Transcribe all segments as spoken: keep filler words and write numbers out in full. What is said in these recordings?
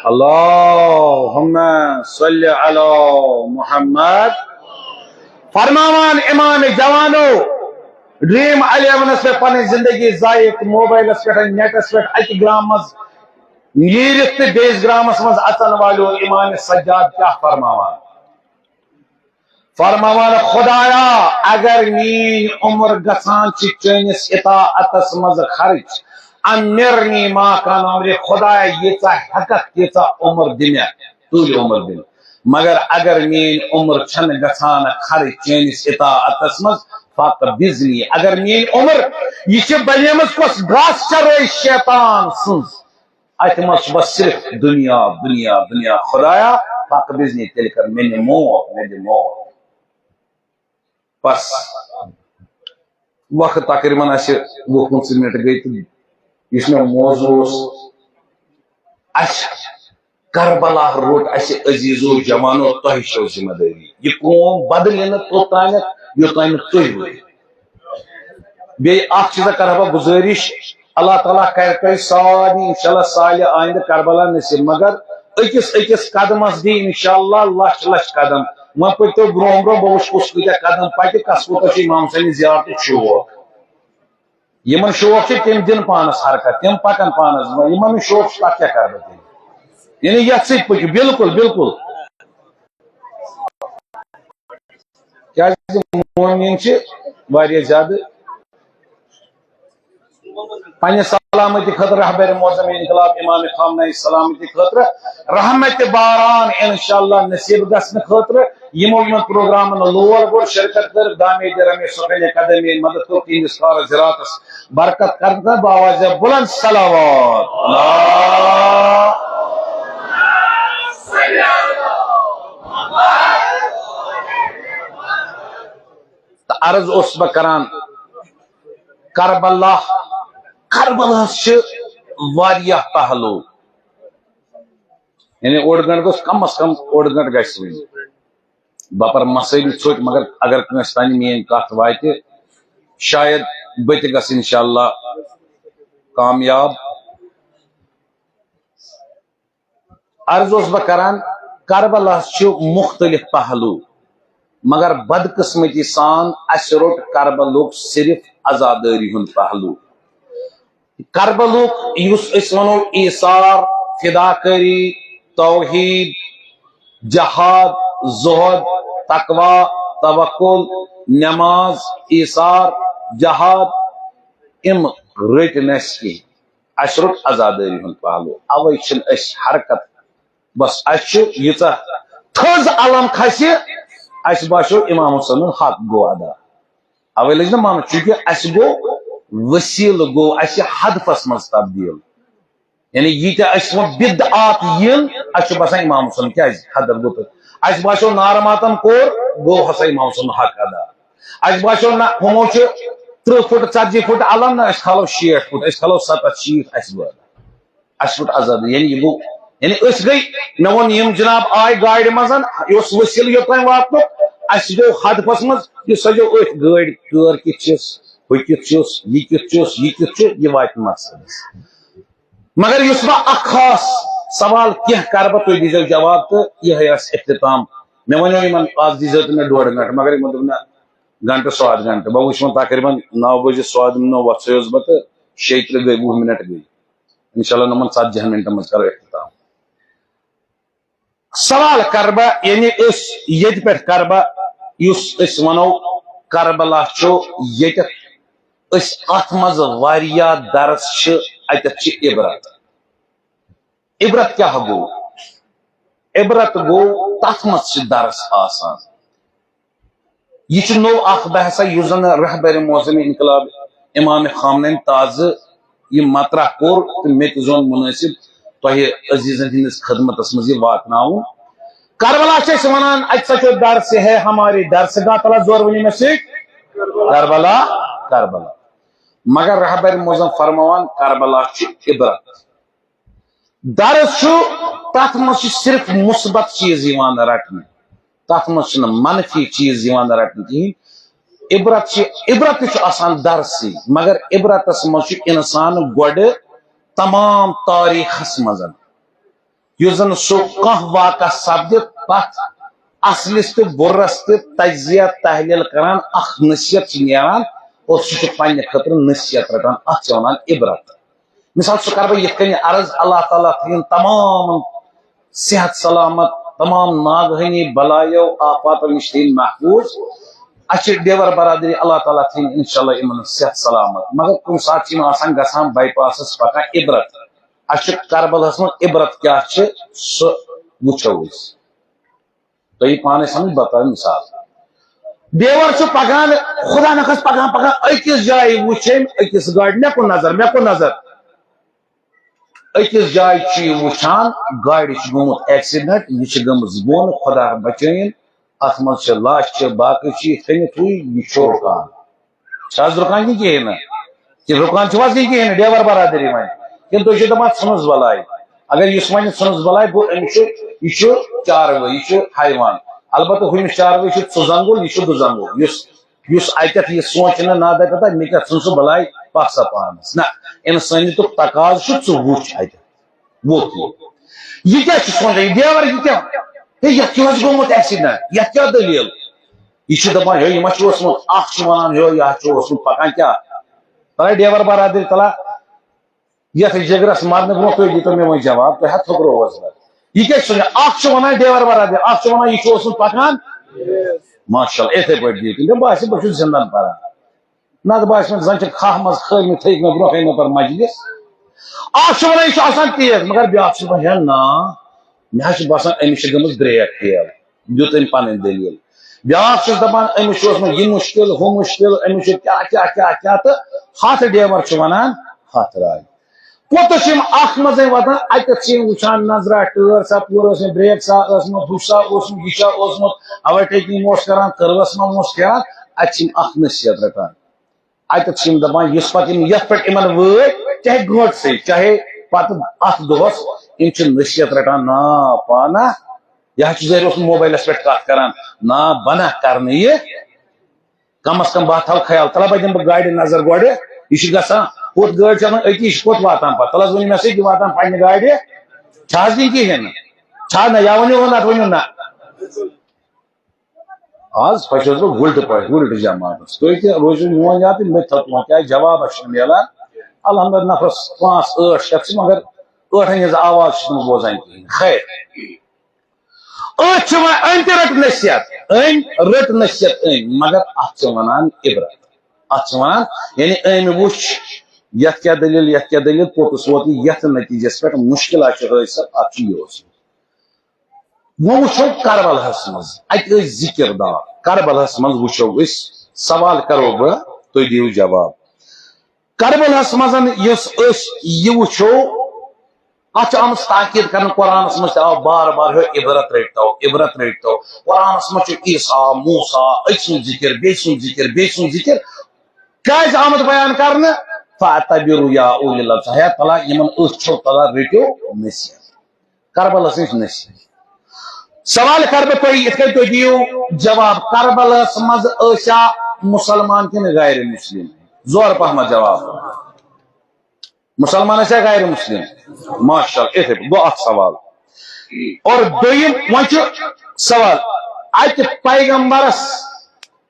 اللہم صل علی محمد۔ فرماوان امام جوانو، ڈریم الیونس پہ پنن زندگی ضائع، موبائلس پہ، نیٹس پہ، اکہ گرام مز نیرتھ تہ بیس گرامس مز اژن والو امام سجاد کیا فرماوان؟ فرماوان، خدایا، اگر میٲنۍ عمر گژھان چھِ چٲنِس اطاعتس منٛز خرٕچ، امرنی ما کان عمری، خدایا، ییٖژاہ ہٮ۪ککھ، تیٖژاہ عمر دِ مےٚ، طوٗلہِ عمر دِ مےٚ۔ مگر اگر میٲنۍ عمر چھنہٕ گژھان خرٕچ چٲنِس اطاعتس منٛز، فقبضنی، اگر میٲنۍ عمر یہِ چھِ بنیمٕژ کۄس گاسہٕ چرٲے شیطان سٕنٛز، اتھ منٛز چھُ بس صرف دنیا، دنیا، دنیا۔ خدایا، فقبضنی، تیٚلہِ کر مےٚ نہِ موت، مےٚ دِ موت۔ بس، وقت تقریباً آسہِ وُہ پٕنٛژٕہ منٹ گٔے تہٕ یُس مےٚ موضوع اوس، اسہِ کربلا روٚٹ اسہِ عزیزو جوانو، تۄہہِ چھو ذمہ دٲری۔ یہِ قوم بدلہِ نہٕ توٚتانٮ۪تھ، یوٚتانۍ نہٕ تُہۍ روٗزِو۔ بیٚیہِ اکھ چیٖزا کرٕ ہا بہٕ گُزٲرِش، اللہ تعالیٰ کرِ تۄہہِ سارنٕے انشاءاللہ صالح آیندٕ کربلا نصیب، مگر أکِس أکِس قدمس دی انشاءاللہ لچھ لچھ قدم۔ وۄنۍ پٔکۍتو برونٛہہ برونٛہہ، بہٕ وٕچھٕ کُس کۭتیاہ قدم پکہِ، کس کوٗتاہ چھُ امام حسینٕچ زیارتُک شوق۔ یِمن شوق چھِ، تِم دِن پانس حرکت، تِم پکن پانس برونٛہہ، یِمن نہٕ شوق چھُ، تتھ کیٛاہ کرٕ بہٕ تیٚلہِ؟ یعنی یتھ سۭتۍ پٔکِو، بالکل، بالکل۔ کیازِ مومنین چھِ واریاہ زیادٕ پننہِ سلامتی خٲطرٕ، رہبر معظم انقلاب امام خامنہ سلامتی خٲطرٕ رحمت باران انشاءاللہ نصیب گژھنہٕ خٲطرٕ یِمو یِمن پروگرامن لول گوٚو، شرکت کٔر، دامے دِ رمے سکنے قدمے، مدد کوٚر تِہنٛدِس کارس زِراتس برکت کرنہٕ خٲطرٕ بہٕ آواز بلند صلوات۔ اللہ۔ تہٕ عرض اوسُس بہٕ کران، کربلا، کربلاہس چھِ واریاہ پہلو، یعنی اوٚڑ گنٹہٕ گوٚژھ کم از کم، اوٚڑ گنٹہٕ گژھِ وۄنۍ۔ بہٕ پرٕ مسٲیلی ژھوٚٹۍ، مگر اگر کٲنٛسہِ تانۍ میٲنۍ کتھ واتہِ، شاید بہٕ تہِ گژھٕ انشاءاللہ کامیاب۔ عرض اوسُس بہٕ کران، کربلاہس چھِ مختلف پہلو، مگر بدقسمتی سان اسہِ روٚٹ کربلُک صرف عزادٲری ہُنٛد پہلو۔ کربلُک یُس أسۍ ونو ایثار، فداکٲری، توحید، جہاد، زہد، تقوی، توکل، نماز، ایثار، جہاد، یِم رٔٹۍ نہٕ اسہِ کینٛہہ۔ اسہِ روٚٹ عزادٲری ہُنٛد پہلو، اوے چھِنہٕ أسۍ حرکت۔ بس، اسہِ چھُ ییٖژاہ تھٔز علم کھسہِ، اسہِ باسیو امام حسینُن حق گوٚو ادا۔ اوے لٔج نہ مانُن، چونکہ اسہِ گوٚو وسیلہٕ، گوٚو اسہِ ہدفس منٛز تبدیل۔ یعنی ییٖتیٛاہ اسہِ وۄنۍ بدعات یِن، اسہِ چھُ باسان امام حسین کیازِ ہدف گوٚو تہٕ اسہِ باسیو نارٕ ماتم کوٚر، گوٚو ہسا امام حسین حق ادا۔ اسہِ باسیو نہ ہُمو چھُ ترٕٛہ فُٹ، ژتجی فُٹ علم، نہ أسۍ کھالو شیٹھ فُٹ، أسۍ کھالو ستتھ شیٹھ، اسہِ گوٚو ادا۔ اسہِ روٚٹ عزادٲری، یعنی یہِ گوٚو، یعنی أسۍ گٔے، مےٚ ووٚن یِم جناب آے گاڑِ منٛز، یہِ اوس وسیلہٕ یوٚتام واتنُک، اسہِ گوٚو ہدفس منٛز، یہِ سۄ گوٚو أتھۍ گٲڑۍ ٹٲر کِتھ چھِس، ہُہ کِتھ چھُس، یہِ کِتھ چھُس، یہِ کِتھ چھُ، یہِ واتہِ مقصدس۔ مگر یُس بہٕ اکھ خاص سوال کینٛہہ کرٕ بہٕ، تُہۍ دیٖزیو جواب تہٕ یِہوٚے آسہِ اختتام۔ مےٚ وَنیو یِمن، آز دیٖزیو تُہۍ مےٚ ڈوڈ گنٹہٕ، مگر یِمو دوٚپ نہ، گنٹہٕ سواد گنٹہٕ۔ بہٕ وٕچھ وۄنۍ تقریباً نو بجے سواد نو وۄژھٲیوس بہٕ تہٕ شیٚیہِ ترٕٛہ گٔے، وُہ منٹ گٔے۔ انشاءاللہ نوٚمن ژتجی ہن منٹن منٛز کرو اختتام۔ سوال کرٕ بہٕ، یعنی أسۍ ییٚتہِ پٮ۪ٹھ کرٕ بہٕ، یُس أسۍ ونو کربلا چھُ ییٚتٮ۪تھ، أسۍ اتھ منٛز واریاہ درس چھِ، اتٮ۪تھ چھِ عبرت۔ عبرت کیٛاہ گوٚو؟ عبرت گوٚو تتھ منٛز چھِ درس آسان۔ یہِ چھُ نوٚو اکھ بحثا یُس زن رہبر معظم انقلاب امام خامنہن تازٕ یہِ مطرح کوٚر تہٕ مےٚ تہِ زون مناسب تۄہہِ عزیزن ہٕنٛدِس خدمتس منٛز یہِ واتناوُن۔ کربلا چھِ أسۍ ونان، اَتہِ سا چھُ درس ہے ہماری درس گاہ، تلا زور ؤنِو مےٚ سۭتۍ، کربلا، کربلا۔ مگر رہبر معظم فرماوان، کربلا چھُ عبرت۔ درس چھُ، تتھ منٛز چھُ صرف مثبت چیٖز یِوان رٹنہٕ، تتھ منٛز چھُنہٕ منفی چیٖز یِوان رٹنہٕ کِہیٖنۍ۔ عبرت چھِ، عبرت تہِ چھُ آسان درسٕے، مگر عبرتس منٛز چھُ انسان گۄڈٕ تمام تاریخس منٛز یُس زن سُہ کانٛہہ واقعہ سپدِ، تتھ اصلس تہٕ بُرس تہٕ تجزیہ تحلیل کران اکھ نصیحت چھِ نیران، اور سُہ چھُ پننہِ خٲطرٕ نصیحت رٹان، اتھ چھِ ونان عبرت۔ مثال، سُہ کرٕ بہٕ یِتھ کٔنۍ عرض، اللہ تعالیٰ تھٲیِن تمام صحت سلامت، تمام ناگہٲنی بلایو آفاتو نِش تھٲیِن محفوظ۔ اَسہِ چھِ ڈیور برادری، اللہ تعالیٰ تھٲیِن انشاءاللہ یِمن صحت سلامت، مگر کُنہِ ساتہٕ چھِ یِم آسان گژھان بائی پاسس پکان عبرت۔ اَسہِ چھُ کربلاہس منٛز عبرت کیٛاہ چھِ، سُہ وٕچھو أسۍ۔ تۄہہِ یی پانے سمجھ، بہٕ کرٕ مثال۔ ڈیور چھُ پکان، خدا نخواستہ پکان پکان أکِس جایہِ وٕچھ أمۍ أکِس گاڑِ، مےٚ کُن نظر، مےٚ کُن نظر۔ أکِس جایہِ چھُ یہِ وٕچھان، گاڑِ چھُ گوٚمُت ایکسیڈنٹ، یہِ چھِ گٔمٕژ بۄن، خدا بچٲیِن، اتھ منٛز چھِ لش، چھِ باقٕے چیٖز، تھٔنِتھ ہُے، یہِ چھُ رُکان۔ چھِ حظ رُکان کِنہٕ کِہیٖنۍ نہٕ؟ کِنہٕ رُکان چھِو حظ کِنہٕ کِہیٖنۍ نہٕ؟ ڈیور برادری وۄنۍ۔ کِنہٕ تُہۍ چھِو دَپان ژھٕنُس بَلاے؟ اگر یُس وۄنۍ ژھٕنُس بَلاے گوٚو، أمِس چھُ، یہِ چھُ چاروٲے، یہِ چھُ حیوان۔ البتہ ہُمِس چاروٲے چھُ ژُ زنٛگُل، یہِ چھُ دُ زنٛگُل۔ یُس، یُس اَتٮ۪تھ یہِ سونٛچہِ نہٕ، نہ دَپہِ، مےٚ کیٛاہ ژھٕن سُہ بَلاے، پَکھ سا پانَس۔ نہ، اِنسٲنیتُک تقاضہٕ چھُ ژٕ وٕچھ اَتٮ۪تھ۔ ووت یہِ۔ یہِ کیٛاہ چھُ سونٛچان؟ یہِ ڈیور، یہِ کیٛاہ؟ ہے، یَتھ کیٛاہ حظ گوٚمُت ایکسیڈنٹ؟ یَتھ کیٛاہ دٔلیٖل؟ یہِ چھُ دَپان، ہے، یہِ ما چھُ اوسمُت؟ اَکھ چھُ وَنان، ہے، یہِ حظ چھُ اوسمُت پَکان کیٛاہ؟ تَلے ڈیور برادری، تَلہ یَتھ جِگرَس مَرنہٕ برونٛہہ تُہۍ دِتو مےٚ وۄنۍ جواب، تۄہہِ حظ تھوٚکرووس بہٕ۔ یہِ کیٛاہ چھُ سونٛچان؟ اَکھ چھُ وَنان ڈیور برادری، اَکھ چھُ وَنان، یہِ چھُ اوسمُت پَکان۔ ماشاءاللہ، یِتھَے پٲٹھۍ دِیِو تُہۍ۔ مےٚ باسہِ، بہٕ چھُس زِندَن پَران۔ نتہٕ باسہِ مےٚ زن چھِ کھاہ منٛز کھٲلمٕتۍ، تھٲیِکھ مےٚ برونٛہہ کَنہِ مےٚ پَتہٕ مجلس۔ اکھ چھُ وَنان، یہِ چھُ آسان تیز، مگر بیٛاکھ چھُ دَپان، ہے نا، مےٚ حظ چھُ باسان، أمِس چھِ گٔمٕژ brake fail۔ دیُت أمۍ پَنٕنۍ دٔلیٖل۔ بیٛاکھ چھُس دَپان، أمِس چھُ اوسمُت یہِ مُشکِل، ہُہ مُشکِل، أمِس چھُ کیٛاہ، کیٛاہ، کیٛاہ، کیٛاہ، تہٕ ہَتھ ڈیور چھُ وَنان ہَتھ راے۔ پوٚتُس چھِ یِم اَکھ منٛزَے واتان، اَتٮ۪تھ چھِ یِم وٕچھان، نظرا ٹٲر سا پوٗرٕ ٲسمٕتۍ، brake سا ٲسمٕژ، ہُہ سا اوسمُت، یہِ سا اوسمُت، overtaking اوس کران، کٔروَس ما اوس کران، اَتہِ چھِ یِم اَکھ نصیحت رَٹان۔ اَتٮ۪تھ چھِ یِم دَپان، یُس پَتہٕ یِم یَتھ پٮ۪ٹھ یِمَن وٲتۍ، چاہے گٲنٛٹسٕے، چاہے پَتہٕ اَتھ دۄہَس، یِم چھِ نصیحت رَٹان، نا پانہ، یہِ حظ چھُ ظٲہِر اوسمُت موبایلَس پٮ۪ٹھ کَتھ کران، نا بَنہ کَرنہٕ یہِ۔ کم از کم بہٕ تھاوٕ خیال، تَلہ بہٕ دِمہٕ بہٕ گاڑِ نظر گۄڈٕ، یہِ چھُ گژھان، کوٚت گٲڑۍ چھِ اَنان أتی، یہِ چھُ کوٚت واتان پَتہٕ؟ تَلہ حظ ؤنِو مےٚ سۭتۍ، یہِ واتان پننہِ گاڑِ، چھا حظ کِنہٕ کِہیٖنۍ نہٕ؟ چھا نہ؟ یا ؤنِو ہُہ، نَتہٕ ؤنِو نہ۔ آز پھسیوس بہٕ وُلٹہٕ پٲٹھۍ، وُلٹہٕ جماعتس۔ تُہۍ تہِ روٗزِو میون یاد تہٕ مےٚ تہِ تھاوٕ تھوٚومُت، کیٛازِ جوابہ چھُنہٕ میلان۔ الحمدللہ، نفرس پانٛژھ ٲٹھ شخص چھِ، مگر ٲٹھن ہٕنٛز آواز چھُس نہٕ بوزان کِہیٖنۍ۔ خیر۔ أتھۍ چھِ وۄنۍ أمۍ تہِ رٔٹ نصیحت، أمۍ رٔٹ نصیحت أمۍ، مگر اَتھ چھِ وَنان عبرت۔ اَتھ چھِ وَنان، یعنی أمۍ وٕچھ یَتھ کیٛاہ دٔلیٖل، یَتھ کیٛاہ دٔلیٖل، پوٚتُس ووت یہِ یَتھ نتیٖجَس پٮ۪ٹھ، مُشکِلات چھِ حٲصِل، اَتھ چھُ یہِ اوس۔ وۄنۍ وٕچھو کربلاہَس منٛز، اَتہِ ٲسۍ ذِکِر دار۔ کربلاہَس منٛز وٕچھو أسۍ، سوال کَرو بہٕ، تُہۍ دِیِو جواب۔ کربلاہَس منٛز یُس أسۍ یہِ وٕچھو، اَتھ چھِ آمٕژ تاکید کرنہٕ، قرآنَس منٛز تہِ آو بار بار، ہے، عبرت رٔٹتو، عبرت رٔٹتو۔ قرآنَس منٛز چھُ عیسیٰ، موسیٰ، أکۍ سُنٛد ذِکِر، بیٚیہِ سُنٛد ذِکِر، بیٚیہِ سُنٛد ذِکِر۔ کیٛازِ آمُت بیان کرنہٕ؟ فَاعْتَبِرُوا یا أُولِی الْأَبْصَارِ، ہے، تَلہ یِمَن أچھ چھو، تَلہ رٔٹِو نصیحت۔ کربلاہَس نِش نصیحت۔ سوال کرٕ بہٕ تۄہہِ، یِتھ کٔنۍ تُہۍ دِیِو جواب، کربلاہَس منٛز ٲسیا مُسلمان کِنہٕ غیر مسلم؟ زورٕ پہمتھ جواب۔ مُسلمان ٲسیا غیر مسلم؟ ماشاءاللہ، یِتھَے پٲٹھۍ گوٚو اکھ سوال۔ اور دوٚیِم، وۄنۍ چھُ سوال، اَتہِ پیغمبرس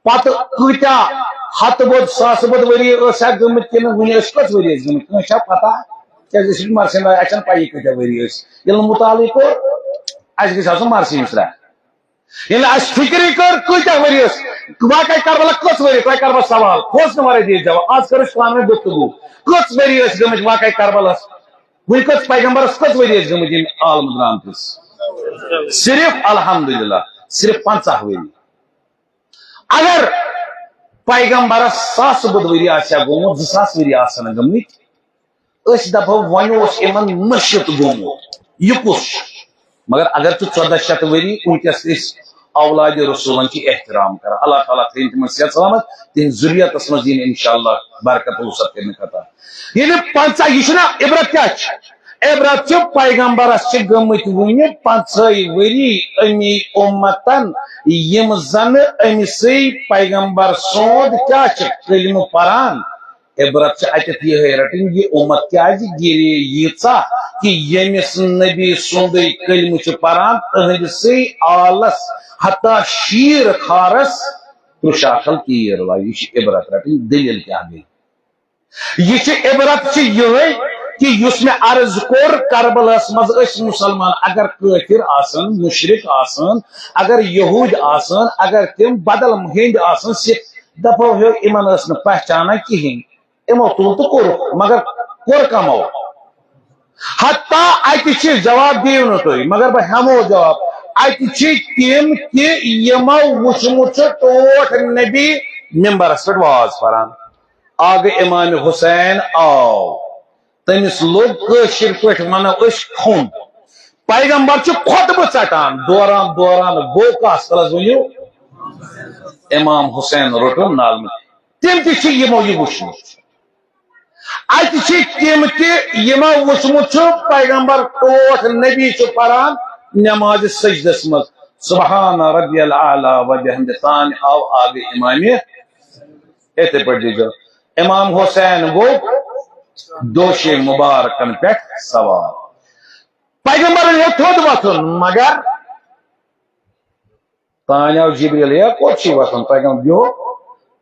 پتہٕ کۭتیاہ ہتہٕ بوٚد، ساسہٕ بوٚد ؤری ٲسیا گٔمٕتۍ کِنہٕ وُنہِ ٲسۍ کٔژ ؤری ٲسۍ گٔمٕتۍ؟ کٲنٛسہِ چھا پتہ؟ کیٛازِ أسۍ چھِ مرشن، اَسہِ چھَنہٕ پَیی کۭتیاہ ؤری ٲسۍ۔ ییٚلہِ نہٕ مُطالعہٕ کوٚر، اَسہِ گژھِ آسُن مرشی مِشرا۔ ییٚلہِ اَسہِ فِکرٕے کٔر، کۭتیاہ ؤری ٲسۍ؟ واقعہ کربلا کٔژ ؤری؟ تۄہہِ کَرٕ بہٕ سوال، کھوژنہٕ وَرٲے دِیِو جواب۔ آز کٔر اَسہِ پانہٕ ؤنۍ گفتگو۔ کٔژ ؤری ٲسۍ گٔمٕتۍ واقعہ کربلاہَس؟ وٕنہِ کٔژ پیغمبرس کٔژ ؤری ٲسۍ گٔمٕتۍ ییٚمہِ عالمہٕ درٛامتِس؟ صرف، الحمدللہ، صرف پنٛژاہ ؤری۔ اگر پیغمبرس ساسہٕ بوٚد ؤری آسہِ ہا گوٚمُت، زٕ ساس ؤری آسہٕ ہن گٔمٕتۍ، أسۍ دپو وۄنۍ اوس یِمن مٔشِتھ گوٚمُت، یہِ کُس چھُ؟ مگر اگر تہِ ژۄدہ شیٚتھ ؤری وٕنکیٚس أسۍ اولاد رسولن چھِ احترام کران، اللہ تعالیٰ تھٲیِن تِمن صحت سلامت، تِہنٛز ذُریتس منٛز یِن انشاءاللہ برکت وسعت کرنہٕ خٲطرٕ۔ یعنی پنٛژاہ، یہِ چھُنہ عبرت کیٛاہ چھِ؟ عبرت چھِ پیغمبرس چھِ گٔمٕتۍ وُنہِ پنٛژہے ؤری امی اُمتن، یِم زن أمِسٕے پیغمبر سُنٛد کیٛاہ چھِ کلمہٕ پران، عبرت چھِ اتٮ۪تھ یِہے رٹٕنۍ، یہِ اُمت کیازِ گِرے ییٖژاہ کہِ ییٚمِس نبی سُنٛدُے کلمہٕ چھُ پران، تٕہنٛدسٕے آلس حتی شیٖر خارس ترٛشاخل تیٖر وایہِ۔ یہِ چھِ عبرت رٹٕنۍ، دٔلیٖل کیٛاہ گٔے؟ یہِ چھِ عبرت چھِ یِہے کہِ یُس مےٚ عرض کوٚر کربلاہس منٛز، ٲسۍ مُسلمان، اگر کٲفِر آسن، مُشرِک آسن، اگر یہوٗدۍ آسن، اگر تِم بدل ہیٚنٛدۍ آسن، سِکھ، دپو ہیو یِمن ٲس نہٕ پہچانان کِہیٖنۍ۔ یِمو تُل تہٕ کوٚرُکھ، مگر کوٚر کمو؟ حتیٰ اتہِ چھِ، جواب دِیِو نہٕ تُہۍ، مگر بہٕ ہٮ۪مو جواب۔ اتہِ چھِ تِم تہِ یِمو وُچھمُت چھُ ٹوٹھ نبی ممبرس پٮ۪ٹھ واز پران۔ آگہٕ امام حسین آو، تٔمِس لوٚگ، کٲشِر پٲٹھۍ ونو أسۍ، کھوٚن۔ پیغمبر چھُ خۄطبہٕ ژٹان، دوران دوران گوٚو کس؟ تلس ؤنِو، امام حسین روٚٹُن نالہٕ منٛز۔ تِم تہِ چھِ یِمو یہِ وُچھمُت۔ اتہِ چھِ تِم تہِ یِمو وُچھمُت چھُ پیغمبر ٹوٹھ نبی چھُ پران نمازِ سجدس منٛز، سبحان ربی الاعلیٰ و بحمدہ۔ تانۍ آو آگہٕ امامِ۔ یِتھے پٲٹھۍ دیٖزیو۔ امام حسین گوٚو دوشے مبارکن پٮ۪ٹھ سوار۔ پیغمبرن ہیوٚت تھوٚد وۄتھُن، مگر تانۍ آو جبریل، ہے، کوٚت چھُے وۄتھُن؟ پیغمبر بیوٗٹھ۔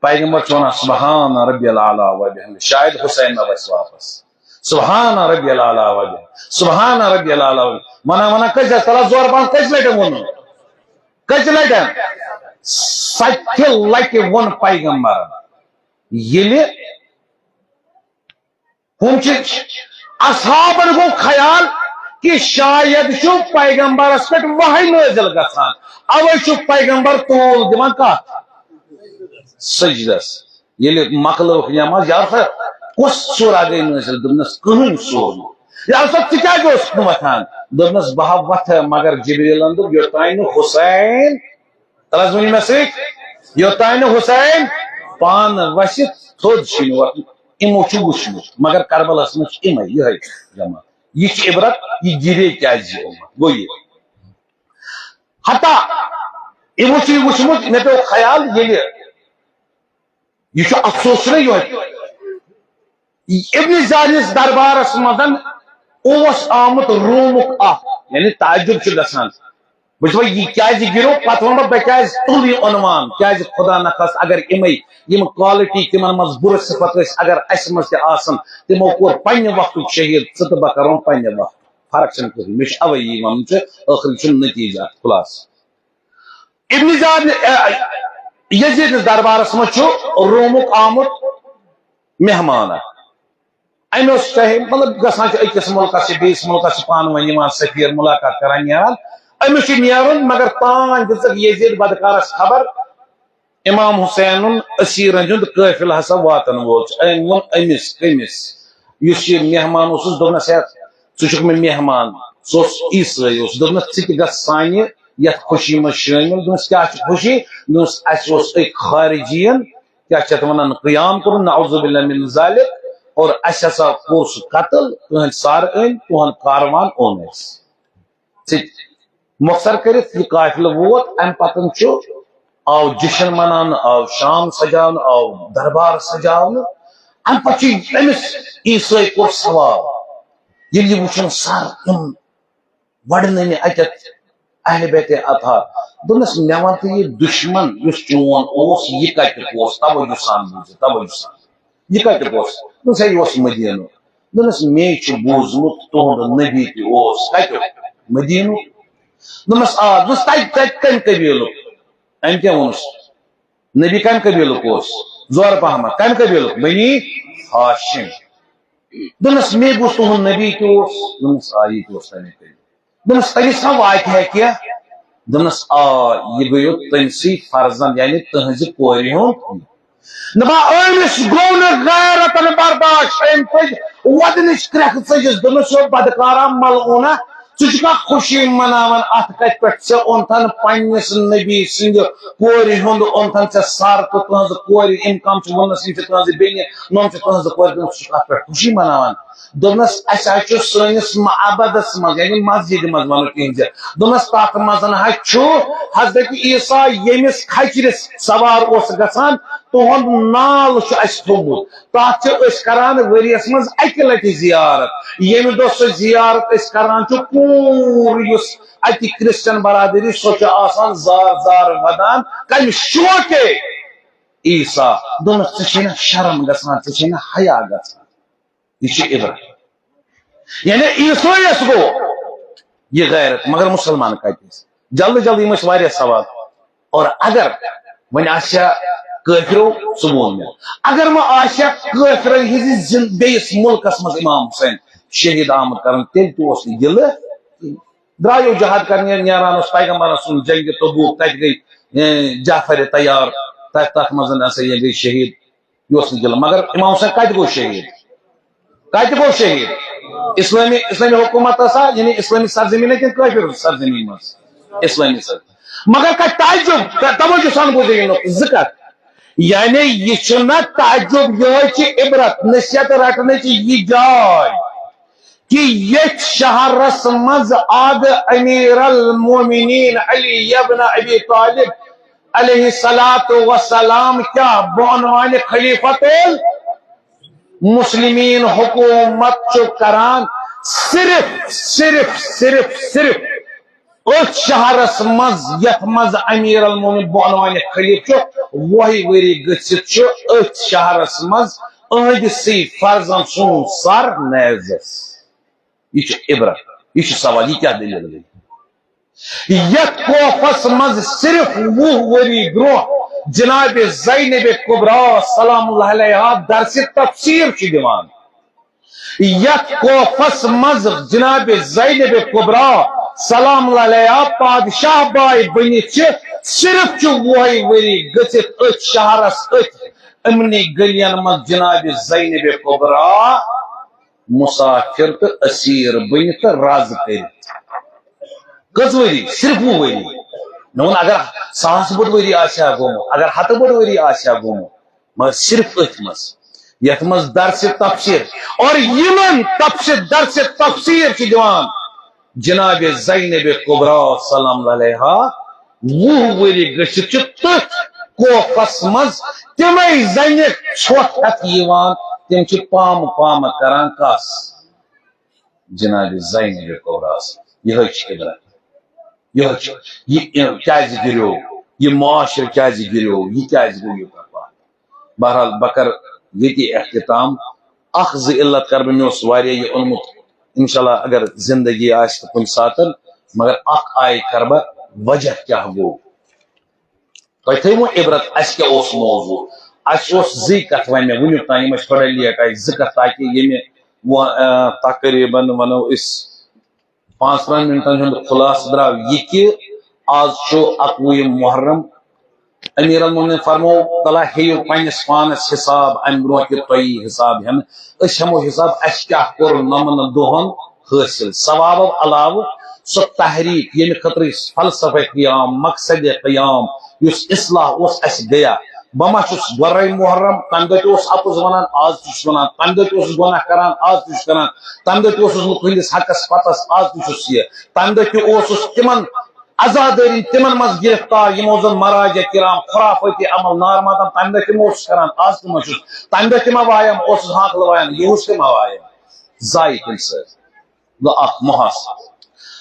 پیغمبر چھُ وَنان، سبحان ربی الاعلیٰ و بحمدہ۔ شاید حسین ما وَسہِ واپس۔ سبحان ربی الاعلیٰ و بحمدہ۔ سبحان ربی الاعلیٰ و بحمدہ۔ وَنان وَنان کٔژِ لَٹہِ؟ تَلہ زورٕ پَہَن کٔژِ لَٹہِ ووٚنُن؟ کٔژِ لَٹہِ؟ سَتہِ لَٹہِ ووٚن پیغمبرن۔ ییٚلہِ ہُم چھِ، اصحابن گوٚو خیال کہِ شاید چھُ پیغمبرس پٮ۪ٹھ وحی نٲزِل گژھان، اوے چھُ پیغمبر طول دِوان کتھ؟ سجدس۔ ییٚلہِ مۄکلٲوٕکھ نٮ۪ماز، یا سا کۄس سورہ گٔے نٲزِل؟ دوٚپنس، کٕہٕنۍ سورہ نہٕ۔ یا سا ژٕ کیازِ اوسُکھ نہٕ وۄتھان؟ دوٚپنس، بہٕ ہا وۄتھٕ، مگر جبریلن دوٚپ، یوٚتانۍ نہٕ حسین تَلہٕ حظ ؤنِو مےٚ سۭتۍ، یوٚتانۍ نہٕ حسین پانہٕ وَسہِ تھوٚد چھُنہٕ وۄتھُن۔ یِمو چھُ وُچھمُت، مگر کربلاہَس منٛز چھِ یِمے، یِہے جماعت۔ یہِ چھِ عبرت، یہِ گِرے کیازِ یہِ اُمت؟ گوٚو یہِ۔ حتیٰ یِمو چھُ یہِ وُچھمُت، مےٚ پیوٚو خیال، ییٚلہِ یہِ چھُ افسوس چھُنہ یِہوٚے۔ ابن زیادنِس دربارس منٛز اوس آمُت رومُک اکھ، یعنی تعجب چھُ گژھان۔ بہٕ چھُس وۄنۍ یہِ کیازِ گِرو، پتہٕ وَنہٕ بہٕ، بہٕ کیازِ تُل یہِ عنوان، کیازِ خدا نخواستہ اگر یِمے، یِم quality تِمن منٛز بُرٕ صفت ٲسۍ، اگر اَسہِ منٛز تہِ آسن، تِمو کوٚر پننہِ وقتُک شہیٖد، ژٕ تہٕ بہٕ کرون پننہِ وقتُک۔ فرق چھنہٕ کٕہٕنۍ، مےٚ چھُ اوے یی وَنُن، چھُ ٲخٕر چھُنہٕ نتیٖجہٕ اَتھ، خلاص۔ ابن زیاد، اے، یزیدس دربارس منٛز چھُ رومُک آمُت مہمان اکھ۔ أمۍ اوس چاہے، مطلب، گژھان چھُ أکِس مُلکس چھِ بیٚیِس مُلکس چھِ پانہٕ ؤنۍ یِوان سفیر مُلاقات کران نیران۔ أمِس چھُ نیرُن، مگر تانۍ دِژٕکھ یزید بدکارس خبر، امام حسینُن اسیرن ہُنٛد قٲفلہٕ ہسا واتن وول چھُ۔ أمۍ ووٚن أمِس، کٔمِس؟ یُس یہِ مہمان اوسُس، دوٚپنس، ہے، ژٕ چھُکھ مےٚ مہمان۔ سُہ اوس عیسٲے اوس۔ دوٚپنس، ژٕ تہِ گژھ سانہِ یتھ خوشی منٛز شٲمِل۔ دوٚپنس، کیٛاہ چھِ خوشی؟ دوٚپنس، اسہِ اوس أکۍ خارجین، کیٛاہ چھِ اتھ ونان، قیام کوٚرمُت، نعوذ باللہ من ذالک، اور اسہِ ہسا کوٚر سُہ قتل، تُہنٛدۍ سر أنۍ، تُہنٛد کاروان اوٚن اسہِ۔ ژٕ تہِ۔ مۄخصر کٔرِتھ، یہِ قافلہٕ ووت، امہِ پتہٕ چھُ، آو جشن مناونہٕ، آو شام سجاونہٕ، آو دربار سجاونہٕ۔ امہِ پتہٕ چھُ أمِس عیسٲے کوٚر سوال، ییٚلہِ یہِ وُچھُن سر تِم وڑنہٕ مےٚ اتٮ۪تھ اہل بیت اطہار۔ دوٚپنس، مےٚ وَن تہٕ، یہِ دُشمن یُس چون اوس، یہِ کتیُک اوس؟ توجہ سان بوٗزِو، توجہ سان۔ یہِ کتیُک اوس؟ دوٚپنس، ہے، یہِ اوس مدینُک۔ دوٚپنس، مے چھُ بوٗزمُت تُہُنٛد نبی تہِ اوس کتیُک؟ مدینُک۔ دوٚپنس، آ۔ دوٚپنس، تتہِ، تتہِ کمہِ قبیلُک؟ أمۍ کیٛاہ ووٚنُس؟ نبی کمہِ قبیلُک اوس؟ زورٕ پہمتھ۔ کمہِ قبیلُک؟ بنی ہاشم۔ دوٚپنس، مے بوٗز تُہُنٛد نبی تہِ اوس۔ دوٚپنس، آ، یہِ تہِ اوس تَمے قبیلُک۔ دوٚپنس، أمِس چھا واقعہ کینٛہہ؟ دوٚپنس، آ، یہِ گوٚو تٔمۍ سٕے فرزند، یعنی تٕہٕنٛزِ کورِ ہُنٛد۔ دپان، أمِس گوٚو نہٕ غیرتن برداشت، أمۍ پٔج وۄدنٕچ کرٛٮ۪کھ ژٔجِس۔ دوٚپنس، یو بدکارا ملعوٗنا، ژٕ چھُکھا خوشی مناوان اتھ کتھ پٮ۪ٹھ؟ ژےٚ اوٚنتھن پننِس نبی سٕنٛدِ کورِ ہُنٛد اوٚنتھن ژےٚ سر تہٕ تُہنٛزٕ کورِ، یِم کم چھِ ووٚننس، یِم چھِ تُہنٛزٕ بیٚنہِ، نۄم چھِ تُہنٛزٕ کورِ، ژٕ چھُکھ اتھ پٮ۪ٹھ خوشی مناوان؟ دوٚپنس، اسہِ حظ چھُ سٲنِس معبدس منٛز، یعنی مسجدِ منٛز ونو تِہنٛزِ، دوٚپنس، تتھ منٛز حظ چھُ حضرت عیسیٰ، ییٚمِس کھچرِس سوار اوس گژھان، تُہُنٛد نال چھُ اسہِ تھوٚومُت۔ تَتھ چھِ أسۍ کران ؤریَس منٛز اَکہِ لَٹہِ زیارت۔ ییٚمہِ دۄہ سۄ زیارت أسۍ کران چھِ، پوٗرٕ یُس اَتہِ کرسچن برادری، سۄ چھِ آسان زار زار وَدان۔ کَمہِ شوقے؟ عیسیٰ۔ دوٚپنَس، "ژےٚ چھے نہ شرم گژھان، ژےٚ چھے نہ حیا گژھان؟" یہِ چھِ عبرت۔ یعنی عیسٲیَس گوٚو یہِ غیرت، مگر مُسلمان کَتہِ ٲسۍ؟ جلدی جلدی یِم ٲسۍ واریاہ سوال۔ اور اگر وۄنۍ آسہِ ہا کٲفرو، سُہ ووٚن مےٚ، اگر وۄنۍ آسہِ ہا کٲفرن ہٕنٛزِ زِن-، بیٚیِس مُلکس منٛز امام حسین شہید آمُت کرُن، تیٚلہِ تہِ اوس نہٕ گِلہٕ۔ درٛایو جہاد کرنہِ، نیران اوس پیغمبرن سُنٛد جنگِ تبوک، تتہِ گٔے، اے، جعفر تیار، تتھ، تتھ منٛز ہسا یہِ گٔے شہید۔ یہِ اوس نہٕ گِلہٕ۔ مگر امام حسین کتہِ گوٚو شہید؟ کتہِ گوٚو شہید؟ اسلٲمی، اسلٲمی حکومت ٲسا، یعنی اسلٲمی سرزمین کِنہٕ کٲفر سرزمین منٛز؟ اسلٲمی سرزمین۔ مگر کتہِ تعجب، ت-، توجہ سان بوٗزِو یہِ نقطہٕ، زٕ کتھ۔ یعنی یہِ چھُنہٕ تعجب، یِہوٚے چھِ عبرت، نصیحت رٹنٕچ یہِ جاے۔ کہ یتھ شہرس منٛز آد امیر المومنین علی ابن ابی طالب علیہ الصلوۃ والسلام کیا بعنوان خلیفۃ المسلمین حکومت چھُ کران، صرف، صرف، صرف، صرف أتھۍ شہرس منٛز، یتھ منٛز امیر المومنین بعنوان خلیفہ چھُ، وُہے ؤری گٔژھِتھ چھُ أتھۍ شہرس منٛز أہنٛدسٕے فرزند سُنٛد سر نیزس۔ یہِ چھُ عبرت، یہِ چھُ سوال، یہِ کیٛاہ دٔلیٖل گٔے؟ یتھ کوفس منٛز صرف وُہ ؤری برونٛہہ جناب زینب کبریٰ سلام اللہ علیہا درس تفسیر چھِ دِوان۔ یتھ کوفس منٛز جناب زینب کبریٰ سلام اللہ علیہا پادشاہ باے بٔنِتھ چھِ، صرف چھُ وُہے ؤری گٔژھِتھ أتھۍ شہرس، أتھۍ امنی گلین منٛز جناب زینب کبریٰ مسافر تہٕ اسیر بٔنِتھ تہٕ رز کٔرِتھ۔ کٔژ ؤری؟ صرف وُہ ؤری۔ مےٚ ووٚن، اگر ساس بوٚڑ ؤری آسہِ ہا گوٚمُت، اگر ہتہٕ بوٚڑ ؤری آسہِ ہا گوٚمُت، مگر صرف أتھۍ منٛز، یتھ منٛز درس تفسیر، اور یِمن تفسیر، درس تفسیر چھِ دِوان جناب زینب کبریٰ سلام علیہا، وُہ ؤری گٔژھِتھ چھِ تٔتھۍ کوفس منٛز تِمے زنہِ ژھۄٹھ ہٮ۪تھ یِوان، تِم چھِ پامہٕ پامہٕ کران کس؟ جناب زینب کبریٰ۔ یِہوٚے چھِ عبرت، یِہوٚے چھِ، یہِ کیٛازِ گِریو، یہِ معاشرٕ کیٛازِ گِریو، یہِ کیٛازِ گوٚو یوٗتاہ پتھ؟ بہرحال، بہٕ کرٕ ییٚتی اختتام۔ اکھ زٕ علت کرٕ بہٕ، مےٚ اوس واریاہ یہِ اوٚنمُت، انشاءاللہ اگر زندگی آسہِ تہٕ کُنہِ ساتہٕ، مگر اکھ آیہِ کرٕ بہٕ وجہ کیٛاہ گوٚو۔ تۄہہِ تھٲیوٕ عبرت، اَسہِ کیٛاہ اوس موضوع؟ اَسہِ اوس زٕے کتھ وۄنۍ، مےٚ ؤنِو تام، یِم اَسہِ تھوڑا لیٹ آیہِ، زٕ کتھ، تاکہِ ییٚمہِ وۄ-، آ، تقریباً ونو أسۍ پانٛژترٕٛہن منٹن ہُنٛد خلاصہٕ درٛاو یہِ کہِ آز چھُ اَکوُہِم محرم۔ امیر المومنین فرمو، تلا ہیٚیِو پننِس پانس حساب، امہِ برونٛہہ کہِ تۄہہِ حساب ہٮ۪نہٕ۔ أسۍ ہٮ۪مو حساب، اَسہِ کیٛاہ کوٚر نَمَن دۄہن حٲصِل۔ ثوابو علاوٕ سۄ تحریک، ییٚمہِ خٲطرٕ أسۍ فلسفہ قیام، مقصد قیام، یُس اصلاح اوس، اَسہِ گٔیا۔ بہٕ ما چھُس گۄڈے محرم، تَمہِ دۄہ تہِ اوس اَپُز وَنان، آز تہِ چھُس وَنان، تَمہِ دۄہ تہِ اوسُس گۄناہ کران، آز تہِ چھُس کران، تَمہِ دۄہ تہِ اوسُس نہٕ تُہٕنٛدِس حقس پتس، آز تہِ چھُس یہِ، تَمہِ دۄہ تہِ اوسُس تِمن عزادٲری تِمن منٛز گرفتار، یِمو زن مراجع کرام خرافٲتی عمل نارماتم تمہِ دۄہ تہِ ما اوسُس کران، آز تہِ ما چھُس، تمہِ دۄہ تہِ ما وایم اوسُس ہانکلہٕ وایم، یِہُس تہِ ما وایم، زایہِ تمہِ سۭتۍ۔ گوٚو اکھ محاسبہٕ۔